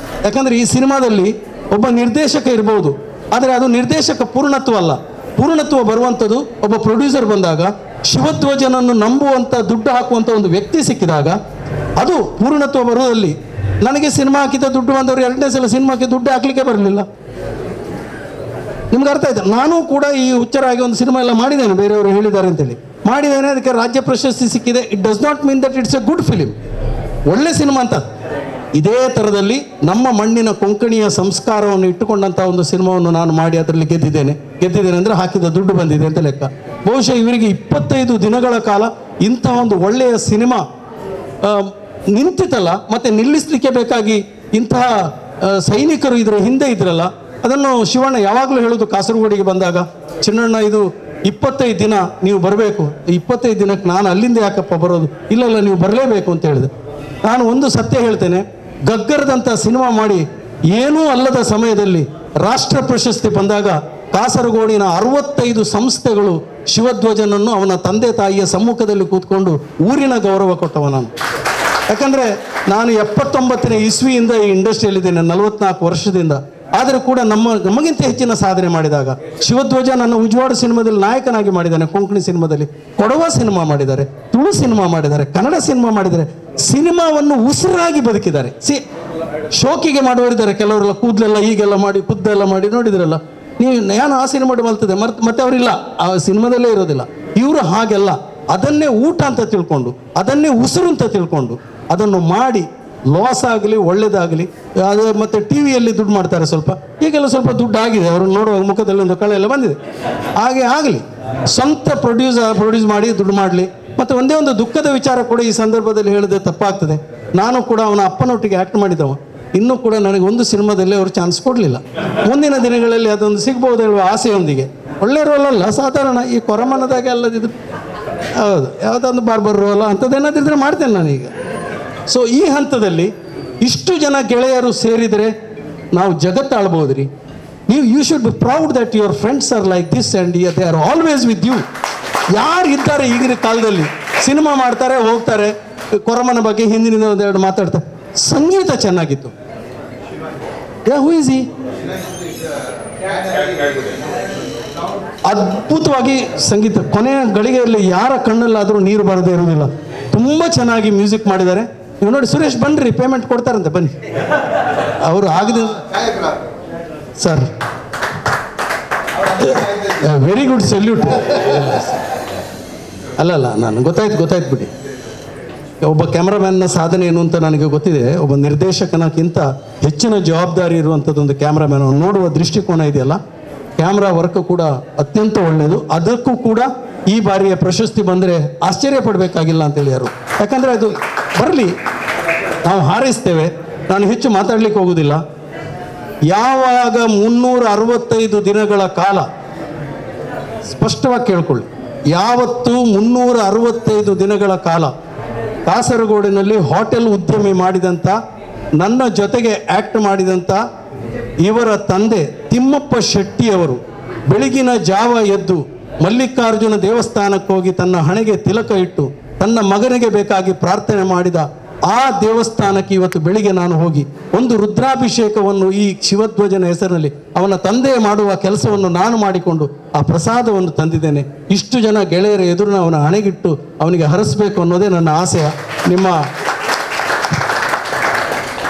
ಯಾಕಂದರೆ ಈ ಸಿನಿಮಾದಲ್ಲಿ ಒಬ್ಬ ನಿರ್ದೇಶಕ ಇರ್ಬೋದು, ಆದರೆ ಅದು ನಿರ್ದೇಶಕ ಪೂರ್ಣತ್ವ ಅಲ್ಲ. ಪೂರ್ಣತ್ವ ಬರುವಂಥದ್ದು ಒಬ್ಬ ಪ್ರೊಡ್ಯೂಸರ್ ಬಂದಾಗ, ಶಿವಧ್ವಜನನ್ನು ನಂಬುವಂಥ ದುಡ್ಡು ಹಾಕುವಂಥ ಒಂದು ವ್ಯಕ್ತಿ ಸಿಕ್ಕಿದಾಗ ಅದು ಪೂರ್ಣತ್ವ ಬರುವುದಲ್ಲಿ. ನನಗೆ ಸಿನಿಮಾ ಹಾಕಿದ್ದ ದುಡ್ಡು ಬಂದವರು ಎರಡನೇ ಸಲ ಸಿನಿಮಾಕ್ಕೆ ದುಡ್ಡು ಹಾಕಲಿಕ್ಕೆ ಬರಲಿಲ್ಲ. ನಿಮ್ಗೆ ಅರ್ಥ ಆಯ್ತು? ನಾನು ಕೂಡ ಈ ಹುಚ್ಚರಾಗಿ ಒಂದು ಸಿನಿಮಾ ಎಲ್ಲ ಮಾಡಿದ್ದೇನೆ, ಬೇರೆಯವರು ಹೇಳಿದ್ದಾರೆ ಅಂತೇಳಿ ಮಾಡಿದ್ದೇನೆ, ಅದಕ್ಕೆ ರಾಜ್ಯ ಪ್ರಶಸ್ತಿ ಸಿಕ್ಕಿದೆ. It does not mean that it's a good film, ಒಳ್ಳೆ ಸಿನಿಮಾ ಅಂತ. ಇದೇ ಥರದಲ್ಲಿ ನಮ್ಮ ಮಣ್ಣಿನ ಕೊಂಕಣಿಯ ಸಂಸ್ಕಾರವನ್ನು ಇಟ್ಟುಕೊಂಡಂಥ ಒಂದು ಸಿನಿಮಾವನ್ನು ನಾನು ಮಾಡಿ ಅದರಲ್ಲಿ ಗೆದ್ದಿದ್ದೇನೆ. ಗೆದ್ದಿದ್ದೇನೆ ಅಂದರೆ ಹಾಕಿದ ದುಡ್ಡು ಬಂದಿದೆ ಅಂತ ಲೆಕ್ಕ. ಬಹುಶಃ ಇವರಿಗೆ 25 ದಿನಗಳ ಕಾಲ ಇಂಥ ಒಂದು ಒಳ್ಳೆಯ ಸಿನಿಮಾ ನಿಂತಿತಲ್ಲ, ಮತ್ತು ನಿಲ್ಲಿಸಲಿಕ್ಕೆ ಬೇಕಾಗಿ ಇಂತಹ ಸೈನಿಕರು ಇದರ ಹಿಂದೆ ಇದ್ರಲ್ಲ, ಅದನ್ನು ಶಿವಣ್ಣ ಯಾವಾಗಲೂ ಹೇಳೋದು ಕಾಸರಗೋಡಿಗೆ ಬಂದಾಗ, ಚಿನ್ನಣ್ಣ ಇದು 25 ದಿನ ನೀವು ಬರಬೇಕು, 25 ದಿನಕ್ಕೆ ನಾನು ಅಲ್ಲಿಂದ ಯಾಕಪ್ಪ ಬರೋದು, ಇಲ್ಲ ನೀವು ಬರಲೇಬೇಕು ಅಂತ ಹೇಳಿದೆ. ನಾನು ಒಂದು ಸತ್ಯ ಹೇಳ್ತೇನೆ, ಗಗ್ಗರದಂಥ ಸಿನಿಮಾ ಮಾಡಿ ಏನೂ ಅಲ್ಲದ ಸಮಯದಲ್ಲಿ ರಾಷ್ಟ್ರ ಪ್ರಶಸ್ತಿ ಬಂದಾಗ ಕಾಸರಗೋಡಿನ 65 ಸಂಸ್ಥೆಗಳು ಶಿವಧ್ವಜನನ್ನು ಅವನ ತಂದೆ ತಾಯಿಯ ಸಮ್ಮುಖದಲ್ಲಿ ಕೂತ್ಕೊಂಡು ಊರಿನ ಗೌರವ ಕೊಟ್ಟವ ನಾನು. ಯಾಕಂದರೆ ನಾನು 79ನೇ ಇಸ್ವಿಯಿಂದ ಈ ಇಂಡಸ್ಟ್ರಿಯಲ್ಲಿದ್ದೇನೆ, 44 ವರ್ಷದಿಂದ. ಆದರೂ ಕೂಡ ನಮಗಿಂತ ಹೆಚ್ಚಿನ ಸಾಧನೆ ಮಾಡಿದಾಗ ಶಿವಧ್ವಜ ನನ್ನ ಉಜ್ವಾಡ ಸಿನಿಮಾದಲ್ಲಿ ನಾಯಕನಾಗಿ ಮಾಡಿದ್ದಾನೆ, ಕೊಂಕಣಿ ಸಿನಿಮಾದಲ್ಲಿ, ಕೊಡವ ಸಿನಿಮಾ ಮಾಡಿದ್ದಾರೆ, ತುಳು ಸಿನಿಮಾ ಮಾಡಿದ್ದಾರೆ, ಕನ್ನಡ ಸಿನಿಮಾ ಮಾಡಿದ್ದಾರೆ, ಸಿನಿಮಾವನ್ನು ಉಸಿರಾಗಿ ಬದುಕಿದ್ದಾರೆ. ಶೋಕಿಗೆ ಮಾಡುವರಿದ್ದಾರೆ ಕೆಲವರೆಲ್ಲ, ಕೂದಲೆಲ್ಲ ಹೀಗೆಲ್ಲ ಮಾಡಿ ಕುದ್ದೆಲ್ಲ ಮಾಡಿ ನೋಡಿದ್ರಲ್ಲ ನೀವು, ನಾನು ಆ ಸಿನಿಮಾ ಮಲ್ತದೆ ಮತ್ತೆ ಅವರಿಲ್ಲ, ಆ ಸಿನಿಮಾದಲ್ಲೇ ಇರೋದಿಲ್ಲ. ಇವರು ಹಾಗೆಲ್ಲ ಅದನ್ನೇ ಊಟ ಅಂತ ತಿಳ್ಕೊಂಡು, ಅದನ್ನೇ ಉಸಿರು ಅಂತ ತಿಳ್ಕೊಂಡು ಅದನ್ನು ಮಾಡಿ ಲಾಸ್ ಆಗಲಿ ಒಳ್ಳೇದಾಗಲಿ ಅದು. ಮತ್ತು ಟಿ ವಿಯಲ್ಲಿ ದುಡ್ಡು ಮಾಡ್ತಾರೆ ಸ್ವಲ್ಪ, ಈಗೆಲ್ಲ ಸ್ವಲ್ಪ ದುಡ್ಡು ಆಗಿದೆ, ಅವರು ನೋಡುವ ಮುಖದಲ್ಲಿ ಒಂದು ಕಳೆ ಎಲ್ಲ ಬಂದಿದೆ, ಹಾಗೆ ಆಗಲಿ, ಸ್ವಂತ ಪ್ರೊಡ್ಯೂಸ್ ಮಾಡಿ ದುಡ್ಡು ಮಾಡಲಿ. ಮತ್ತು ಒಂದೇ ಒಂದು ದುಃಖದ ವಿಚಾರ ಕೂಡ ಈ ಸಂದರ್ಭದಲ್ಲಿ ಹೇಳಿದ್ರೆ ತಪ್ಪಾಗ್ತದೆ, ನಾನು ಕೂಡ ಅವನ ಅಪ್ಪನೊಟ್ಟಿಗೆ ಆ್ಯಕ್ಟ್ ಮಾಡಿದವ, ಇನ್ನೂ ಕೂಡ ನನಗೆ ಒಂದು ಸಿನಿಮಾದಲ್ಲಿ ಅವರು ಚಾನ್ಸ್ ಕೊಡಲಿಲ್ಲ. ಮುಂದಿನ ದಿನಗಳಲ್ಲಿ ಅದೊಂದು ಸಿಗ್ಬೋದು ಹೇಳುವ ಆಸೆಯೊಂದಿಗೆ, ಒಳ್ಳೆ ರೋಲಲ್ಲ, ಸಾಧಾರಣ ಈ ಕೊರಮನದಾಗೆ ಅಲ್ಲದಿದ್ರು ಹೌದು, ಯಾವುದೊಂದು ಬಾರ್ಬರ್ ರೋಲ ಅಂಥದ್ದೇನಾದ್ರಿದ್ರೆ ಮಾಡ್ತೇನೆ ನಾನೀಗ. ಸೊ ಈ ಹಂತದಲ್ಲಿ ಇಷ್ಟು ಜನ ಗೆಳೆಯರು ಸೇರಿದರೆ ನಾವು ಜಗತ್ತಾಳ್ಬೋದು ರೀ. ನೀವು you should be proud that your friends are like this and they are always with you. ಯಾರು ಇದ್ದಾರೆ ಈಗಿನ ಕಾಲದಲ್ಲಿ ಸಿನಿಮಾ ಮಾಡ್ತಾರೆ ಹೋಗ್ತಾರೆ, ಕೊರಮನ ಬಗ್ಗೆ ಹಿಂದಿನಿಂದ ಒಂದೆರಡು ಮಾತಾಡ್ತಾರೆ. ಸಂಗೀತ ಚೆನ್ನಾಗಿತ್ತು. Who is he? ಅದ್ಭುತವಾಗಿ ಸಂಗೀತ, ಕೊನೆಯ ಗಳಿಗೆಯಲ್ಲಿ ಯಾರ ಕಣ್ಣಲ್ಲಾದರೂ ನೀರು ಬರದೇ ಇರುವುದಿಲ್ಲ. ತುಂಬ ಚೆನ್ನಾಗಿ ಮ್ಯೂಸಿಕ್ ಮಾಡಿದ್ದಾರೆ. ನೀವು ನೋಡಿ ಸುರೇಶ್ ಬನ್ನಿರಿ, ಪೇಮೆಂಟ್ ಕೊಡ್ತಾರಂತೆ ಬನ್ನಿ. ಅವರು ಆಗದ sir, very good salute. ಅಲ್ಲ ಅಲ್ಲ, ನಾನು ಗೊತ್ತಾಯ್ತು ಬಿಡಿ. ಒಬ್ಬ ಕ್ಯಾಮ್ರಾಮ್ಯಾನ್ನ ಸಾಧನೆ ಏನು ಅಂತ ನನಗೆ ಗೊತ್ತಿದೆ. ಒಬ್ಬ ನಿರ್ದೇಶಕನಕ್ಕಿಂತ ಹೆಚ್ಚಿನ ಜವಾಬ್ದಾರಿ ಇರುವಂಥದ್ದೊಂದು ಕ್ಯಾಮ್ರಾಮ್ಯಾನ್ ನೋಡುವ ದೃಷ್ಟಿಕೋನ ಇದೆಯಲ್ಲ, ಕ್ಯಾಮ್ರಾ ವರ್ಕ್ ಕೂಡ ಅತ್ಯಂತ ಒಳ್ಳೆಯದು. ಅದಕ್ಕೂ ಕೂಡ ಈ ಬಾರಿಯ ಪ್ರಶಸ್ತಿ ಬಂದರೆ ಆಶ್ಚರ್ಯ ಪಡಬೇಕಾಗಿಲ್ಲ ಅಂತೇಳಿ ಯಾರು, ಯಾಕಂದರೆ ಅದು ಬರಲಿ, ನಾವು ಹಾರೈಸ್ತೇವೆ. ನಾನು ಹೆಚ್ಚು ಮಾತಾಡಲಿಕ್ಕೆ ಹೋಗೋದಿಲ್ಲ. ಯಾವಾಗ 365 ದಿನಗಳ ಕಾಲ ಸ್ಪಷ್ಟವಾಗಿ ಕೇಳ್ಕೊಳ್ಳಿ, ಯಾವತ್ತು 365 ದಿನಗಳ ಕಾಲ ಕಾಸರಗೋಡಿನಲ್ಲಿ ಹೋಟೆಲ್ ಉದ್ಯಮಿ ಮಾಡಿದಂಥ, ನನ್ನ ಜೊತೆಗೆ ಆ್ಯಕ್ಟ್ ಮಾಡಿದಂಥ ಇವರ ತಂದೆ ತಿಮ್ಮಪ್ಪ ಶೆಟ್ಟಿಯವರು ಬೆಳಗಿನ ಜಾವ ಎದ್ದು ಮಲ್ಲಿಕಾರ್ಜುನ ದೇವಸ್ಥಾನಕ್ಕೆ ಹೋಗಿ ತನ್ನ ಹಣೆಗೆ ತಿಲಕ ಇಟ್ಟು ತನ್ನ ಮಗನಿಗೆ ಬೇಕಾಗಿ ಪ್ರಾರ್ಥನೆ ಮಾಡಿದ ಆ ದೇವಸ್ಥಾನಕ್ಕೆ ಇವತ್ತು ಬೆಳಿಗ್ಗೆ ನಾನು ಹೋಗಿ ಒಂದು ರುದ್ರಾಭಿಷೇಕವನ್ನು ಈ ಶಿವಧ್ವಜನ ಹೆಸರಿನಲ್ಲಿ ಅವನ ತಂದೆ ಮಾಡುವ ಕೆಲಸವನ್ನು ನಾನು ಮಾಡಿಕೊಂಡು ಆ ಪ್ರಸಾದವನ್ನು ತಂದಿದ್ದೇನೆ. ಇಷ್ಟು ಜನ ಗೆಳೆಯರ ಎದುರು ಅವನ ಹಣೆಗಿಟ್ಟು ಅವನಿಗೆ ಹರಿಸಬೇಕು ಅನ್ನೋದೇ ನನ್ನ ಆಸೆಯ. ನಿಮ್ಮ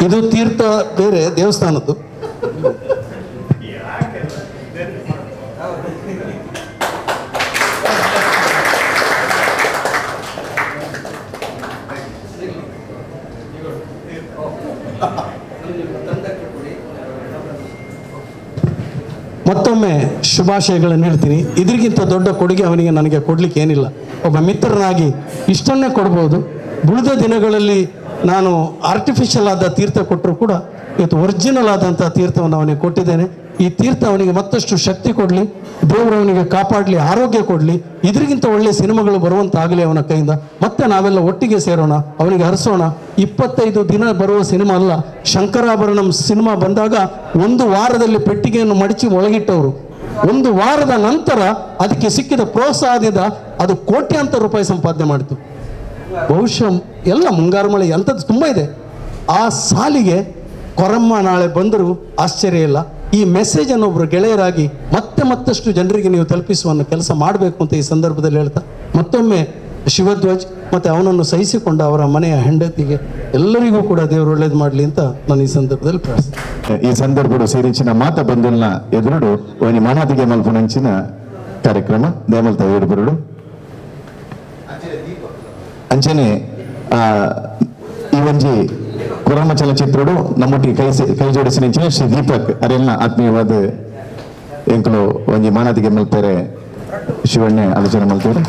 ಇದು ತೀರ್ಥ ಬೇರೆ ದೇವಸ್ಥಾನದ್ದು. ಮತ್ತೊಮ್ಮೆ ಶುಭಾಶಯಗಳನ್ನು ಹೇಳ್ತೀನಿ. ಇದರಿಗಿಂತ ದೊಡ್ಡ ಕೊಡುಗೆ ಅವನಿಗೆ ನನಗೆ ಕೊಡಲಿಕ್ಕೆ ಏನಿಲ್ಲ. ಒಬ್ಬ ಮಿತ್ರನಾಗಿ ಇಷ್ಟನ್ನೇ ಕೊಡ್ಬೋದು. ಉಳಿದ ದಿನಗಳಲ್ಲಿ ನಾನು ಆರ್ಟಿಫಿಷಿಯಲ್ ಆದ ತೀರ್ಥ ಕೊಟ್ಟರೂ ಕೂಡ ಇವತ್ತು ಒರಿಜಿನಲ್ ಆದಂಥ ತೀರ್ಥವನ್ನು ಅವನಿಗೆ ಕೊಟ್ಟಿದ್ದೇನೆ. ಈ ತೀರ್ಥ ಅವನಿಗೆ ಮತ್ತಷ್ಟು ಶಕ್ತಿ ಕೊಡಲಿ, ದೇವರು ಅವನಿಗೆ ಕಾಪಾಡಲಿ, ಆರೋಗ್ಯ ಕೊಡಲಿ. ಇದರಿಗಿಂತ ಒಳ್ಳೆಯ ಸಿನಿಮಾಗಳು ಬರುವಂತಾಗಲಿ ಅವನ ಕೈಯಿಂದ. ಮತ್ತೆ ನಾವೆಲ್ಲ ಒಟ್ಟಿಗೆ ಸೇರೋಣ, ಅವನಿಗೆ ಹರಿಸೋಣ. 25 ದಿನ ಬರುವ ಸಿನಿಮಾ ಅಲ್ಲ, ಶಂಕರಾಭರಣಂ ಸಿನಿಮಾ ಬಂದಾಗ ಒಂದು ವಾರದಲ್ಲಿ ಪೆಟ್ಟಿಗೆಯನ್ನು ಮಡಚಿ ಒಳಗಿಟ್ಟವರು. ಒಂದು ವಾರದ ನಂತರ ಅದಕ್ಕೆ ಸಿಕ್ಕಿದ ಪ್ರೋತ್ಸಾಹದಿಂದ ಅದು ಕೋಟ್ಯಾಂತರ ರೂಪಾಯಿ ಸಂಪಾದನೆ ಮಾಡಿತು. ಬಹುಶಃ ಎಲ್ಲ ಮುಂಗಾರು ಮಳೆ ಅಂಥದ್ದು ತುಂಬ ಇದೆ. ಆ ಸಾಲಿಗೆ ಕೊರಮ್ಮ ನಾಳೆ ಬಂದರೂ ಆಶ್ಚರ್ಯ ಇಲ್ಲ. ಈ ಮೆಸೇಜನ್ನು ಒಬ್ಬರು ಗೆಳೆಯರಾಗಿ ಮತ್ತೆ ಮತ್ತಷ್ಟು ಜನರಿಗೆ ನೀವು ತಲುಪಿಸುವ ಕೆಲಸ ಮಾಡಬೇಕು ಅಂತ ಈ ಸಂದರ್ಭದಲ್ಲಿ ಹೇಳ್ತಾ, ಮತ್ತೊಮ್ಮೆ ಶಿವಧ್ವಜ್ ಮತ್ತು ಅವನನ್ನು ಸಹಿಸಿಕೊಂಡ ಅವರ ಮನೆಯ ಹೆಂಡತಿಗೆ ಎಲ್ಲರಿಗೂ ಕೂಡ ದೇವರು ಒಳ್ಳೇದು ಮಾಡಲಿ ಅಂತ ನಾನು ಈ ಸಂದರ್ಭದಲ್ಲಿ ಪ್ರಾರ್ಥಿಸ್ತೇನೆ. ಈ ಸಂದರ್ಭದ ಸೇರಿಂಚಿನ ಮಾತ ಬಂಧುಲ್ನ ಎದುರುಡು ಒಂಜಿ ಮಾನಾದಿಗೆ ಮಲ್ಪುನಂಚಿನ ಕಾರ್ಯಕ್ರಮ ದೇಮಲ್ತ ಬರುಡು ಅಂಚನೆ ಈ ಒಂಜಿ ಕೊರಮ ಚಲಚಿತ್ರಡು ನಮ್ಮೊಟ್ಟಿಗೆ ಕೈ ಜೋಡಿಸಿ ನಿಂಚಿನ ಶ್ರೀ ದೀಪಕ್ ಅರೆಲ್ಲ ಆತ್ಮೀಯವಾದ ಎಂಕುಲು ಒಂಜಿ ಮಾನಾದಿಗೆ ಮಲ್ಪೇರೆ ಶಿವಣ್ಣೆ ಆಲೋಚನೆ ಮಲ್ತೇವೆ.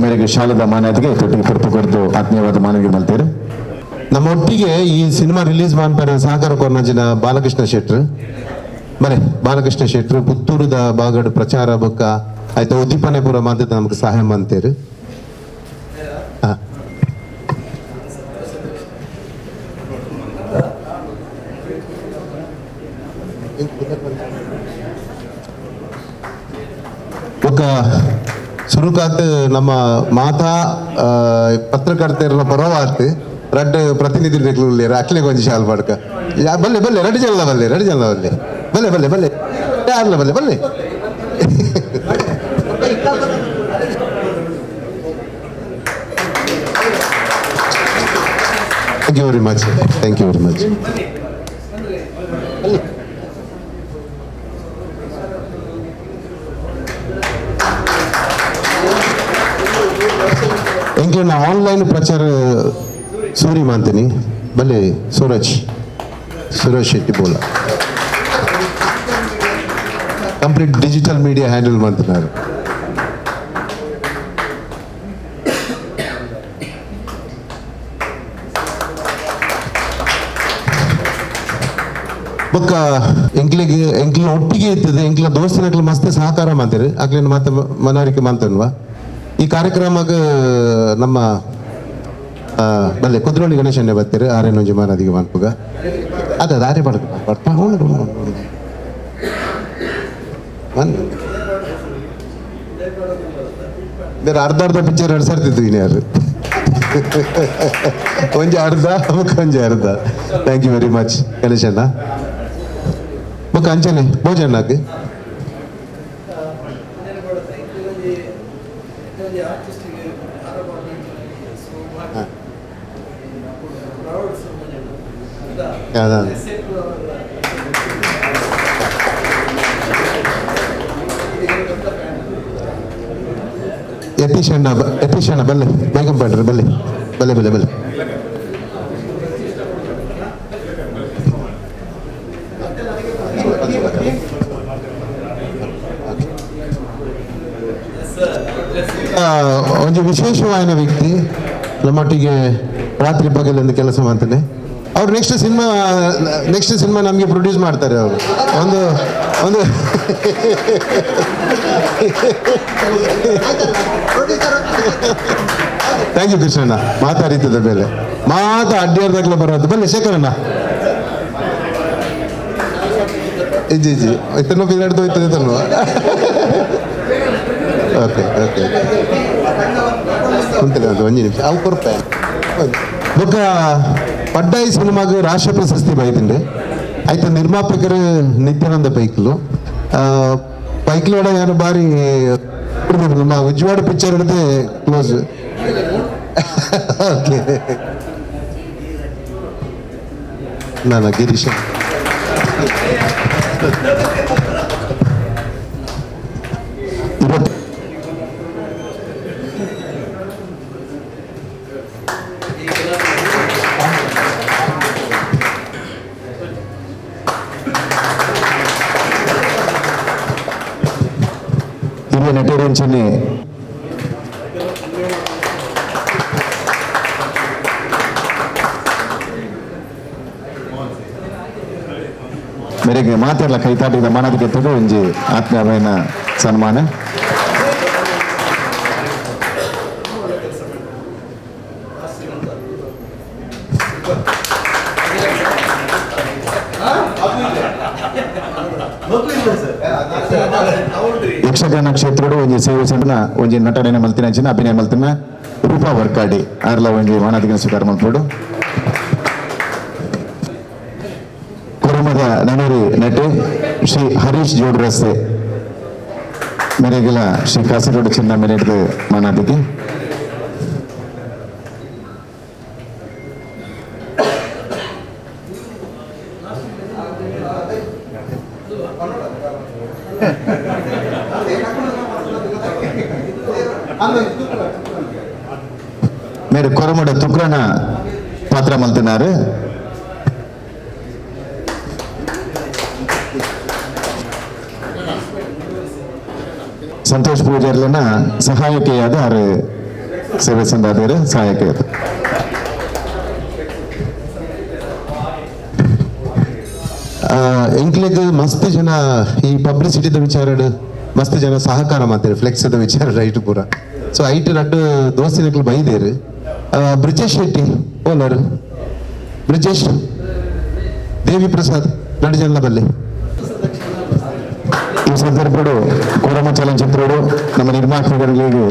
ಮೇರೆಗೆ ಶಾಲದ ಮಾನ್ಯತೆಗೆ ತೊಟ್ಟಿಗೆ ಪುರ್ಪು ಕೊಡ್ದು ಆತ್ಮೀಯವಾದ ಮಾನವಿಗೆ ಮಲ್ತೇರು. ನಮ್ಮೊಟ್ಟಿಗೆ ಈ ಸಿನಿಮಾ ರಿಲೀಸ್ ಮಾಡ್ತಾರೆ ಸಹಕಾರ ಕೊರ್ನಂಚಿನ ಬಾಲಕೃಷ್ಣ ಶೆಟ್ರು, ಬಲೆ ಬಾಲಕೃಷ್ಣ ಶೆಟ್ರು ಪುತ್ತೂರುದ ಬಾಗಡು ಪ್ರಚಾರ ಬೊಕ್ಕ ಆಯ್ತಾ ಉದ್ದೀಪನೆ ಪೂರ ಮಾತ ನಮಗೆ ಸಹಾಯ ಮಾಡ್ತೇರು. ಬೊಕ್ಕ ಸುರುಕಾತ್ ನಮ್ಮ ಮಾತಾ ಪತ್ರಕರ್ತರ ಪರವಾತ್ ರಡ್ಡ್ ಪ್ರತಿನಿಧಿ ಅಕ್ಲೆ ಕೊಂಚ ಶಾಲ್ ಪಡ್ಕ ಬಲ್ಲೆ ಬಲ್ಲೆ ರಡ್ಡು ಜನ ಬಲ್ಲೆ ರಡ್ಡು ಜನ ಬಲ್ಲೆ ಬಲ್ಲೆ ಬಲ್ಲೆ ಬಲ್ಲೆ ಯಾರಲ್ಲ ಬಲ್ಲೆ ಬಲ್ಲೆ. Thank you very much, thank you very much. ಎಂಕ್ಲೆನ online ಪ್ರಚಾರ ಸೂರಿ ಮಾಡ್ತೀನಿ ಬಲ್ಲೆ Suraj Suraj Shetty ಬೋಲ complete digital media handle ಮಾಡ್ತಿದ್ದಾರೆ. ಬೊಕ್ಕ ಎಂಕ್ಲಿಗೆ ಎಂಕ್ಲಿನ ಒಟ್ಟಿಗೆ ಇರ್ತದೆ, ಎಂಕ್ಲ ದೋಸ್ತಿನಕ್ಲೆ ಮಸ್ತ್ ಸಹಕಾರ ಮಾಡ್ತಾರೆ, ಅಕ್ಲಿನ ಮತ್ತೆ ಮನವರಿಕೆ ಮಾಡ್ತನ್ವಾ. ಈ ಕಾರ್ಯಕ್ರಮಕ್ಕೆ ನಮ್ಮ ಬಲ್ಲೆ ಕುದ್ರೋಳಿ ಗಣೇಶನ್ನೇ ಬರ್ತಾರೆ ಆರೇನೊಂಜಿ ಮಾನದಿಗೆ ಮನ್ಪುಗ ಅದ ಆರೆ ಪಡ್ಕ ಬೇರೆ ಅರ್ಧ ಅರ್ಧ ಪಿಕ್ಚರ್ ಎರಡು ಸರ್ತಿತ್ತು ಇನ್ಯಾರು ಒಂಜಿ ಅರ್ಧ ಒಂಜಿ ಅರ್ಧ. Thank you very much ಗಣೇಶಣ್ಣ. ಬೊಕ್ಕ ಅಂಚನೆ ಭೋಜಣ್ಣಕ್ಕೆ ಯತೀಶ್ ಅಣ್ಣ, ಯತೀಶ್ ಅಣ್ಣ ಬಲ್ಲೆ ಬೇಗಂ ಪಡ್ರಿ, ಬಲ್ಲೆ ಬಲ್ಲೆ ಬಲ್ಲೆ ಬಲ್ಲೆ. ಒಂಜಿ ವಿಶೇಷವಾದ ವ್ಯಕ್ತಿ ನಮ್ಮೊಟ್ಟಿಗೆ ರಾತ್ರಿ ಪಗಲೊಂದು ಕೆಲಸ ಮಾಡ್ತಾನೆ. ಅವ್ರು ನೆಕ್ಸ್ಟ್ ಸಿನಿಮಾ ನಮಗೆ ಪ್ರೊಡ್ಯೂಸ್ ಮಾಡ್ತಾರೆ ಅವರು. ಒಂದು ಒಂದು thank you ಕೃಷ್ಣಣ್ಣ, ಮಾತಾಡಿದ್ದದ ಮೇಲೆ ಮಾತಾ ಅಡ್ಡಿಯಾರ್ದಾಗ್ಲೇ ಬರೋದು. ಬನ್ನಿ ಶೇಖರಣ್ಣ. ಇಜ್ಜಿ ಇಜ್ಜಿ ಇತ್ತನ್ನು ಪಿರಿಯಡ್ ಹೋಯ್ತದೆ ತನ್ನು. ಓಕೆ ಓಕೆ ಕುಂತಲೆ ಒಂದು ಒಂಜಿ ನಿಮಿಷ ಅವು ಕೊರ್ಪೆ. ಬೊಕ್ಕ ಪಡ್ಡಾಯಿ ಸಿನಿಮಾಗ ರಾಷ್ಟ್ರ ಪ್ರಶಸ್ತಿ ಬೈದಿಂಡೆ ಆಯ್ತು. ನಿರ್ಮಾಪಕರು ನಿತ್ಯಾನಂದ ಪೈಕ್ಲು ಪೈಕ್ಲೋಡ ಯಾರು ಬಾರಿ ನಮ್ಮ ಉಜ್ವಾಡ ಪಿಕ್ಚರ್ ಹಿಡಿದು ಕ್ಲೋಸ್. ಓಕೆ ನಾನು ಗಿರೀಶ್. ಹಿರಿಯ ನಟರಂಚನೆ ಮೇರೆಗೆ ಮಾತೆಲ್ಲ ಕೈತಾಟಿದ ಮಾನದಿಗೆ ತಗೋ ಒಂಜಿ ಆತ್ಮೀಯವಾಯಿನ ಸನ್ಮಾನ. ಯಕ್ಷಗಾನ ಕ್ಷೇತ್ರಡು ಒಂಜಿ ಸೇವೆ ಸಣ್ಣ ಒಂಜಿ ನಟನೆ ಮಲ್ತಿನ ಅಂಚಿನ ಅಭಿನಯ ಮಲ್ತಿನ ರೂಪಾ ವರ್ಕಾಡಿ ಆರ್ಲ ಒಂಜಿ ಮಾನದಿಗೆ ಸ್ವೀಕಾರ ಮಲ್ಪೊಡು. ಕುರುಮದ ನನರಿ ನಟೆ ಶ್ರೀ ಹರೀಶ್ ಜೋಡ್ರಸ್ತೆ ಮೇರೆಗೆಲ ಶ್ರೀ ಕಾಸರಗೋಡು ಚಿನ್ನ ಮೇರೆಡ್ದು ಮಾನಾದಿಗೆ. ಮೇರೆ ಕೊರಮಡ ತುಕ್ರನ ಪಾತ್ರ ಮಲ್ತಿನಾರು. ಸಂತೋಷ್ ಪೂಜಾರ್ಲನ ಸಹಾಯಕಿಯಾದ ಆರು ಸೇವೆ ಸಂದಾದರು ಸಹಾಯಕಿಯಾದ. ಎಂಕ್ಲೆಗ್ ಮಸ್ತ್ ಜನ ಈ ಪಬ್ಲಿಸಿಟಿದ ವಿಚಾರ ಮಸ್ತ್ ಜನ ಸಹಕಾರ ಮಾಡ್ತಾರೆ, ಫ್ಲೆಕ್ಸದ ವಿಚಾರ ರೈಟ್ ಪೂರ. ಸೊ ಐಟ್ ರಡ್ಡು ದೋಸ್ತಿನಕ್ಲು ಬೈದೇರು. ಬ್ರಿಜೇಶ್ ಶೆಟ್ಟಿ ಓನರ್, ಬ್ರಿಜೇಶ್ ದೇವಿ ಪ್ರಸಾದ್ ಎರಡು ಜನ ಬಲ್ಲಿ. ಈ ಸಂದರ್ಭಡು ಕೊರಮ ಚಲನಚಿತ್ರಡು ನಮ್ಮ ನಿರ್ಮಾಪಕರಿಗೆ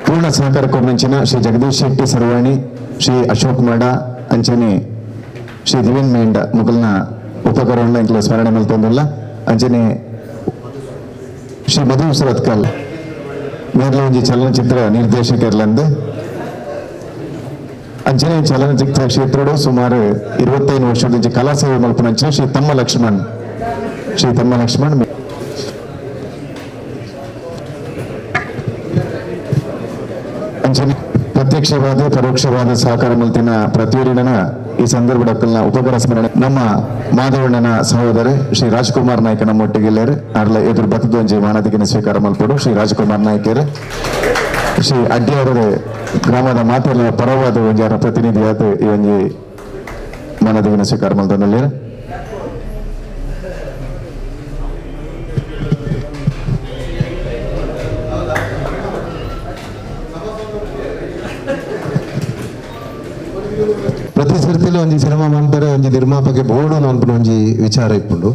ಪೂರ್ಣ ಸಹಕಾರ ಕೊರ್ನಂಚಿನ ಶ್ರೀ ಜಗದೀಶ್ ಶೆಟ್ಟಿ ಸರ್ವಾಣಿ, ಶ್ರೀ ಅಶೋಕ್ ಮಾಡ ಅಂಚನೆ ಶ್ರೀ ದಿವೇನ್ ಮೇಂಡ ಮುಗಲ್ನ ಉಪಕರಣ ಇಂಕ್ಲ ಸ್ಮರಣೆ ಮಲ್ತೊಂದುಲ್ಲ. ಅಂಚನೆ ಶ್ರೀ ಮಧು ಸುರತ್ಕಲ್ ಮೇರ್ಲ ಒಂಜಿ ಚಲನಚಿತ್ರ ನಿರ್ದೇಶಕರ್ಲಂದು ಅಂಚನೆ ಚಲನಚಿತ್ರ ಕ್ಷೇತ್ರಡು ಸುಮಾರು 25 ವರ್ಷದ ಕಲಾ ಸೇವೆ ಮಲ್ಪನಂಚಿನ ಶ್ರೀ ತಮ್ಮ ಲಕ್ಷ್ಮಣ್, ಶ್ರೀ ತಮ್ಮ ಲಕ್ಷ್ಮಣ್. ಅಂಚನೆ ಪ್ರತ್ಯಕ್ಷವಾದ ಪರೋಕ್ಷವಾದ ಸಹಕಾರ ಮಲ್ತಿನ ಪ್ರತಿಯೊರಿನ ಈ ಸಂದರ್ಭದ ಉಪಕರ ಸ್ಮರಣೆ ನಮ್ಮ ಮಾಧವಣ್ಣನ ಸಹೋದರ ಶ್ರೀ ರಾಜ್ಕುಮಾರ್ ನಾಯ್ಕ ನಮ್ಮ ಒಟ್ಟಿಗೆಲ್ಲರು ಅರ್ಲ ಎದುರು ಬತ್ತದೊಂಜಿ ಮಾನದಿಗಿನ ಸ್ವೀಕಾರ ಮಲ್ಪಡು. ಶ್ರೀ ರಾಜ್ಕುಮಾರ್ ನಾಯ್ಕರು ಶ್ರೀ ಅಡ್ಡಿಯವರ ಗ್ರಾಮದ ಮಾತೆಲ್ಲ ಪರವಾದ ಒಂಜಾರ ಪ್ರತಿನಿಧಿಯಾದ ಈ ಒಂಜಿ ಮಾನದಿಗಿನ ಸ್ವೀಕಾರ ಮಲ್ತೊಂದುಲ್ಲೆರ್. ಪ್ರತಿ ಸರ್ತಿಲೂ ಒಂಜಿ ಸಿನಿಮಾ ಮನ್ಪರೆ ಒಂಜಿ ನಿರ್ಮಾಪಕೆ ಬೋಡು ಅನ್ಪುನ ಒಂಜಿ ವಿಚಾರ ಇಪ್ಪುಂಡು.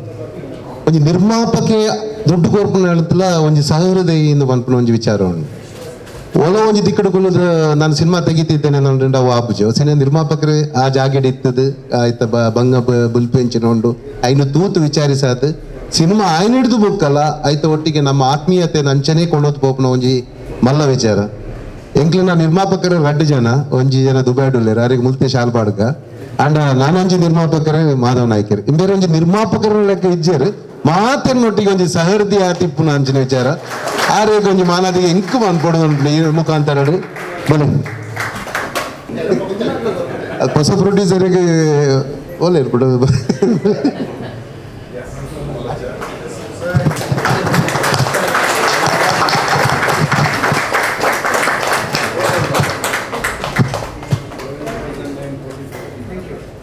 ಒಂಜಿ ನಿರ್ಮಾಪಕೆ ದುಡ್ಡು ಕೊರ್ಪುನ ಹೇಳ್ತಲ ಒಂಜಿ ಸಹೃದಯ ಇಂದು ಮನ್ಪುನ ಒಂಜಿ ವಿಚಾರ ಉಂಡು. ಒಲ ಒಂಜಿ ದಿಕ್ಕಡು ಕುಲ್ಲುದ್ರ ನಾನು ಸಿನಿಮಾ ತೆಗಿತಿದ್ದೇನೆ ನಾನು ಅವು ಆಪುಜಿ. ಸಿನಿಮಾ ನಿರ್ಮಾಪಕರು ಆ ಜಾಗೆಡ್ ಇತ್ತದು ಆಯ್ತ ಬಂಗ ಬುಲ್ಪೆಂಚಿನ ಉಂಡು ಐನು ತೂತು ವಿಚಾರಿಸಾದ ಸಿನಿಮಾ ಆಯ್ನ ಹಿಡಿದು ಬುಕ್ಕಲ್ಲ ಆಯ್ತ ಒಟ್ಟಿಗೆ ನಮ್ಮ ಆತ್ಮೀಯತೆ ಅಂಚನೆ ಕೊಂಡೋದು ಪೋಪುನ ಒಂಜಿ ಮಲ್ಲ ವಿಚಾರ. ಎಂಕ್ಲಿನ ನಿರ್ಮಾಪಕರು ರಡ್ಡು ಜನ, ಒಂಜಿ ಜನ ದುಬೈಡುಲ್ಲೇರು ಅರಿಗೆ ಮುಲ್ತೆ ಶಾಲ್ಪಾಡ್ಕ ಅಂಡ ನಾನೊಂಜಿ ನಿರ್ಮಾಪಕರೇ ಮಾಧವ ನಾಯ್ಕರು. ಇಂಬೇರೆ ಒಂಜಿ ನಿರ್ಮಾಪಕರ ಲೆಕ್ಕ ಇಜ್ಜೇರು ಮಾತೆನ್ನೊಟ್ಟಿಗೆ ಒಂಜಿ ಸಹೃದಯ ತಿಪ್ಪುನ ಅಂಚಿನ ವಿಚಾರ ಆರೇಗ ಒಂಜಿ ಮಾನದಿಗೆ ಇಂಕು ಮನ್ಪೊಡು ಈ ಮುಖಾಂತರ ಬಲೆ ಹೊಸ ಪ್ರೊಡ್ಯೂಸರಿಗೆ ಓಲೆ ಇರ್ಬಿಡು.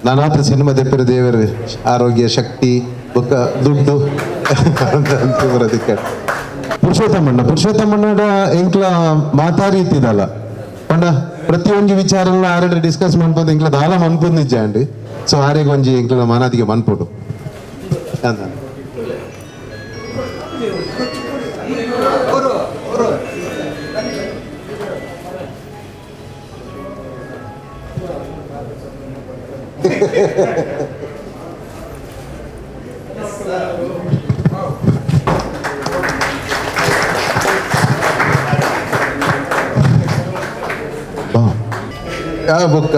ನಾನಾತ್ರ ಸಿನಿಮಾ ದೆಪ್ಪರ ದೇವರು ಆರೋಗ್ಯ ಶಕ್ತಿ ಬೊಕ್ಕ ದುಡ್ಡು ಬರೋದಕ್ಕೆ ಪುರುಷೋತ್ತಮಣ್ಣ ಪುರುಷೋತ್ತಮಣ್ಣಡ ಎಂಕ್ಲ ಮಾತಾರೀತಿದಲ್ಲ ಪಂಡ ಪ್ರತಿಯೊಂದು ವಿಚಾರನ ಆರೆಡ ಡಿಸ್ಕಸ್ ಮನ್ಪೊಂದು ಎಂಕ್ಲ ದಾಲ ಮನ್ಪೊಂದು ನಿಜ ಅಂಡ್ ಸೊ ಆರೆಗ್ ಒಂಜಿ ಎಂಕ್ಲ ಮಾನಾದಿಗೆ ಮನ್ಪೊಡು ಅಂತ. ಬೊಕ್ಕ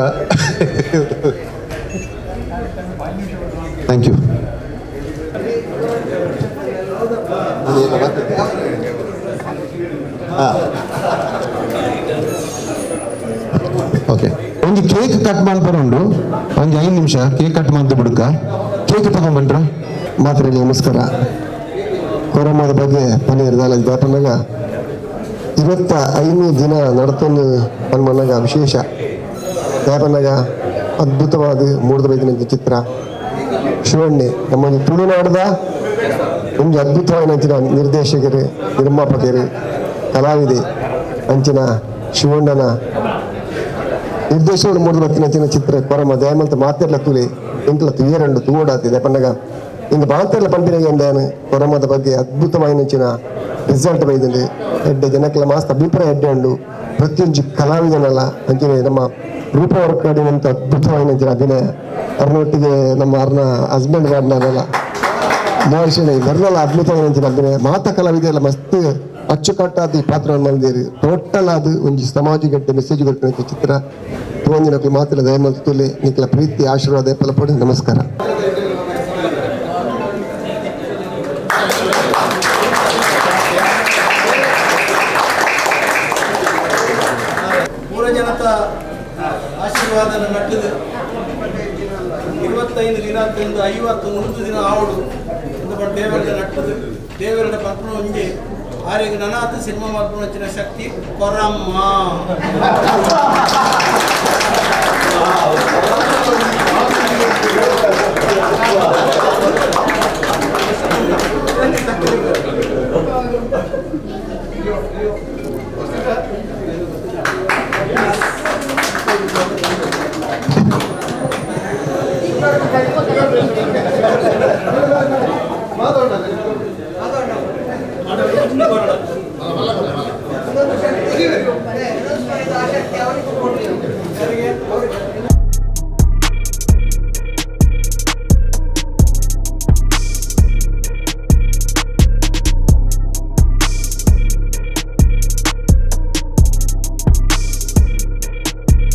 thank you. Okay ಒಂದು ಕೇಕ್ ಕಟ್ ಮಾಡ್ಬರೋಂಡು ಒಂದು 5 ನಿಮಿಷ ಕೇಕ್ ಕಟ್ ಮಾಡ್ದು ಬಿಡುಕ ಕೇಕ್ ತಗೊಂಡ್ಬಂಡ್ರ. ಮಾತ್ರೆ ನಮಸ್ಕಾರ. ಕೊರೋನಾದ ಬಗ್ಗೆ ಪನ್ನೀರ್ ದಾಪನಾಗ 25 ದಿನ ನಡತೊಂದು ಪನ್ಮನಾಗ ವಿಶೇಷ ದಾಪನಾಗ ಅದ್ಭುತವಾದ ಮೂಡ್ದ ಬೈದಿನ ಚಿತ್ರ ಶಿವಣ್ಣೆ ನಮ್ಮ ತುಳುನಾಡದ ಒಂದು ಅದ್ಭುತವಾದ ನಿರ್ದೇಶಕರು ನಿರ್ಮಾಪಕರು ಕಲಾವಿದೆ ಅಂಚಿನ ಶಿವಣ್ಣನ ನಿರ್ದೇಶಕರು ಮೂಡ್ದ ಬತ್ತಿನ ಚಿತ್ರ ಕೊರಮ ದಯಮಂತ ಮಾತೆರ್ಲ ತುಲೆ ಎಂಕ್ಲ ತುಯರಂಡು ತೂಡಾತಿದೆ ಪನ್ನಗ ಇಂದು ಬಾಂತೆರ್ಲ ಪಂಪಿನ ಎಂದಾನು ಕೊರಮದ ಬಗ್ಗೆ ಅದ್ಭುತವಾದ ರಿಸಲ್ಟ್ ಬೈದಂಡು ಎಡ್ಡೆ ಜನಕ್ಲ ಮಾಸ್ತ ಅಭಿಪ್ರಾಯ ಎಡ್ಡೆ ಉಂಡು ಪ್ರತಿಯೊಂದು ಕಲಾವಿದನಲ್ಲ ಅಂಚಿನ ನಮ್ಮ ರೂಪ ವರ್ಕಾಡಿನಂತ ಅದ್ಭುತವಾದ ಅಭಿನಯ ಅವ್ರನ್ನೊಟ್ಟಿಗೆ ನಮ್ಮ ಅವ್ರನ್ನ ಹಸ್ಬೆಂಡ್ ವಾರ್ಡ್ನಲ್ಲ ಮಹರ್ಷಿನ ಬರ್ನಲ್ಲ ಅದ್ಭುತವಾದ ಅಭಿನಯ ಮಾತ ಕಲಾವಿದೆಲ್ಲ ಮಸ್ತ್ ಅಚ್ಚುಕಟ್ಟಾದ ಈ ಪಾತ್ರವನ್ನು ಮಾಡಿದ್ದೀರಿ. ಟೋಟಲ್ ಅದು ಒಂದು ಸಮಾಜ ಗಟ್ಟೆ ಮೆಸೇಜ್ ಕೊಟ್ಟಿನ ಚಿತ್ರ ತೋಂದಿನ ಮಾತ್ರ ದಯಮಂತ ತುಲೆ ನಿಕ್ಲ ಪ್ರೀತಿ ಆಶೀರ್ವಾದ ಫಲಪಡಿ. ನಮಸ್ಕಾರ. ಪೂರ ಜನತ ಆಶೀರ್ವಾದ ನಟ್ಟಿದೆ 25 ದಿನ 50 100 ದಿನ ಆವಡು ದೇವರ ನಟ್ಟದು ದೇವರ ಪರ್ಪಣ ಒಂಜಿ ಆರೆಗ್ ನನಾತ ಸಿನಿಮಾ ಮಲ್ಪುನ ಶಕ್ತಿ ಕೊರಮ್ಮ.